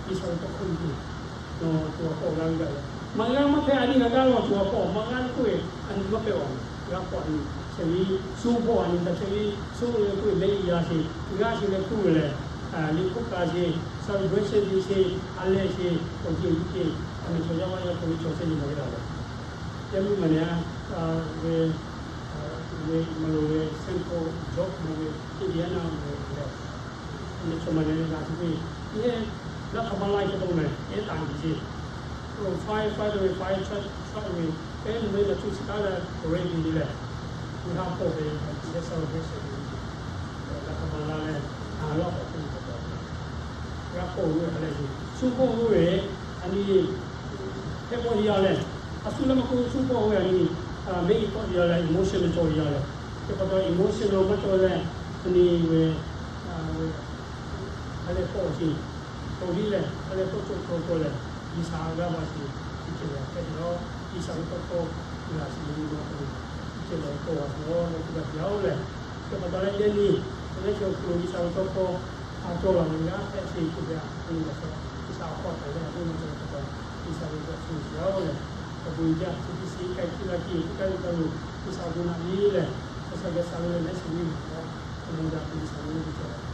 G'uiˬsha ve tawˇ hkawˇ yuˬ te, nawˬ co a hpawˇ g'a ve gaˬ leh, maˇ g'a maˇ hpehꞈ a nyi g'a gaˇ lawˬ co a hpawˇ maˇ g'a le k'oˆ ve, a nyi maˇ hpehꞈ a, g'a hpawˇ a nyi chehˇ ve, shu hpawˇ a nyi daꞈ chehˇ ve, shu le k'oˆ ve mehˆ g'a sheˍ, g'a sheˍ leh k'oˆ ve lehˬ, liꞈ hk'oˆ kaꞈ sheˍ, celebration sheˍ sheˍ, a lehˬ sheˍ, awˬ ceuˬ teˇ ceuˬ, a miˬ chaw yaˇ maˇ yaˇ k'oˆ ve chaw chehˇ nyi maˇ g'a leh, yaˇ miˇ maˬ nehˬ a, ve, ve maˇ lo ve Saint Paul George mawˬ ve Indiana mawˬ ve lehˬ, a miˬ chaw maˬ nehˬ g'a sheˍ ve, yehˇ g'a hk'a maˇ laˇ ve chaw to mehˬ yehˇ taˍ ve ce, five five ve five church church ve, ehˉ mvuhˇ ve naˬ cuˇ chi taˉ leh ready ve lehˬ, g'a hpawˇ ve yehˇ celebration ve, g'a hk'a maˇ laˇ leh, a laˇ k'awꞈ hpehꞈ ve pa taw, g'a hpawˇ ve a lehˬ ve, shu hpawˇ ve, a nyi hpehꞈ pawˆ ve a lehˬ, a shu leh maˇ k'oˆ shu hpawˇ ve a nyi, mehˆ g'a tawˆ ve a lehˬ, emotion ve cawˬ ve a lehˬ, chi pa taw emotion lo maˇ cawˬ leh, a nyi ve, a lehˬ hpawˇ chi, cawˬ ve lehˬ, a lehˬ hpawˇ cawˬ cawˬ cawˬ lehˬ, G'uiˬsha g'a va sheˍ, chi ceuˬ lehˬ hpehꞈ ve yoˬ. G'uiˬsha ve tawˇ hkawˇ g'a sheˍ ve nyi ma awˬ hk'aw lo, chi ceuˬ lehˬ cawˬ a ve yoˬ, g'a hpehꞈ ve yoˬ lehˬ, chi pa taw leh yaꞈ nyi, a lehˬ chi awˬ hk'aw lo G'uiˬsha ve tawˇ hkawˇ a cawˬ laˬ ve g'a hpehꞈ sheˍ tuˬ ve a nyi ma awˬ hk'aw lo, G'uiˬsha awˬ hkawˇ hpehꞈ leh a nyi ma cawˬ pa taw, G'uiˬsha ve tawˇ hkawˇ g'a sheˍ ve yoˬ lehˬ, awˬ bon jaˇ chi teˇ shiˍ k'ai piˇ laˇ piˇ, k'ai ve kaꞈ lo, G'uiˬsha awˬ bon naꞈ piˇ lehˬ, G'uiˬsha geh sha ve lehˬ lehˉ shiˍ ve yoˬ. Awˬ bon jaˇ G'uiˬsha ve yoˬ.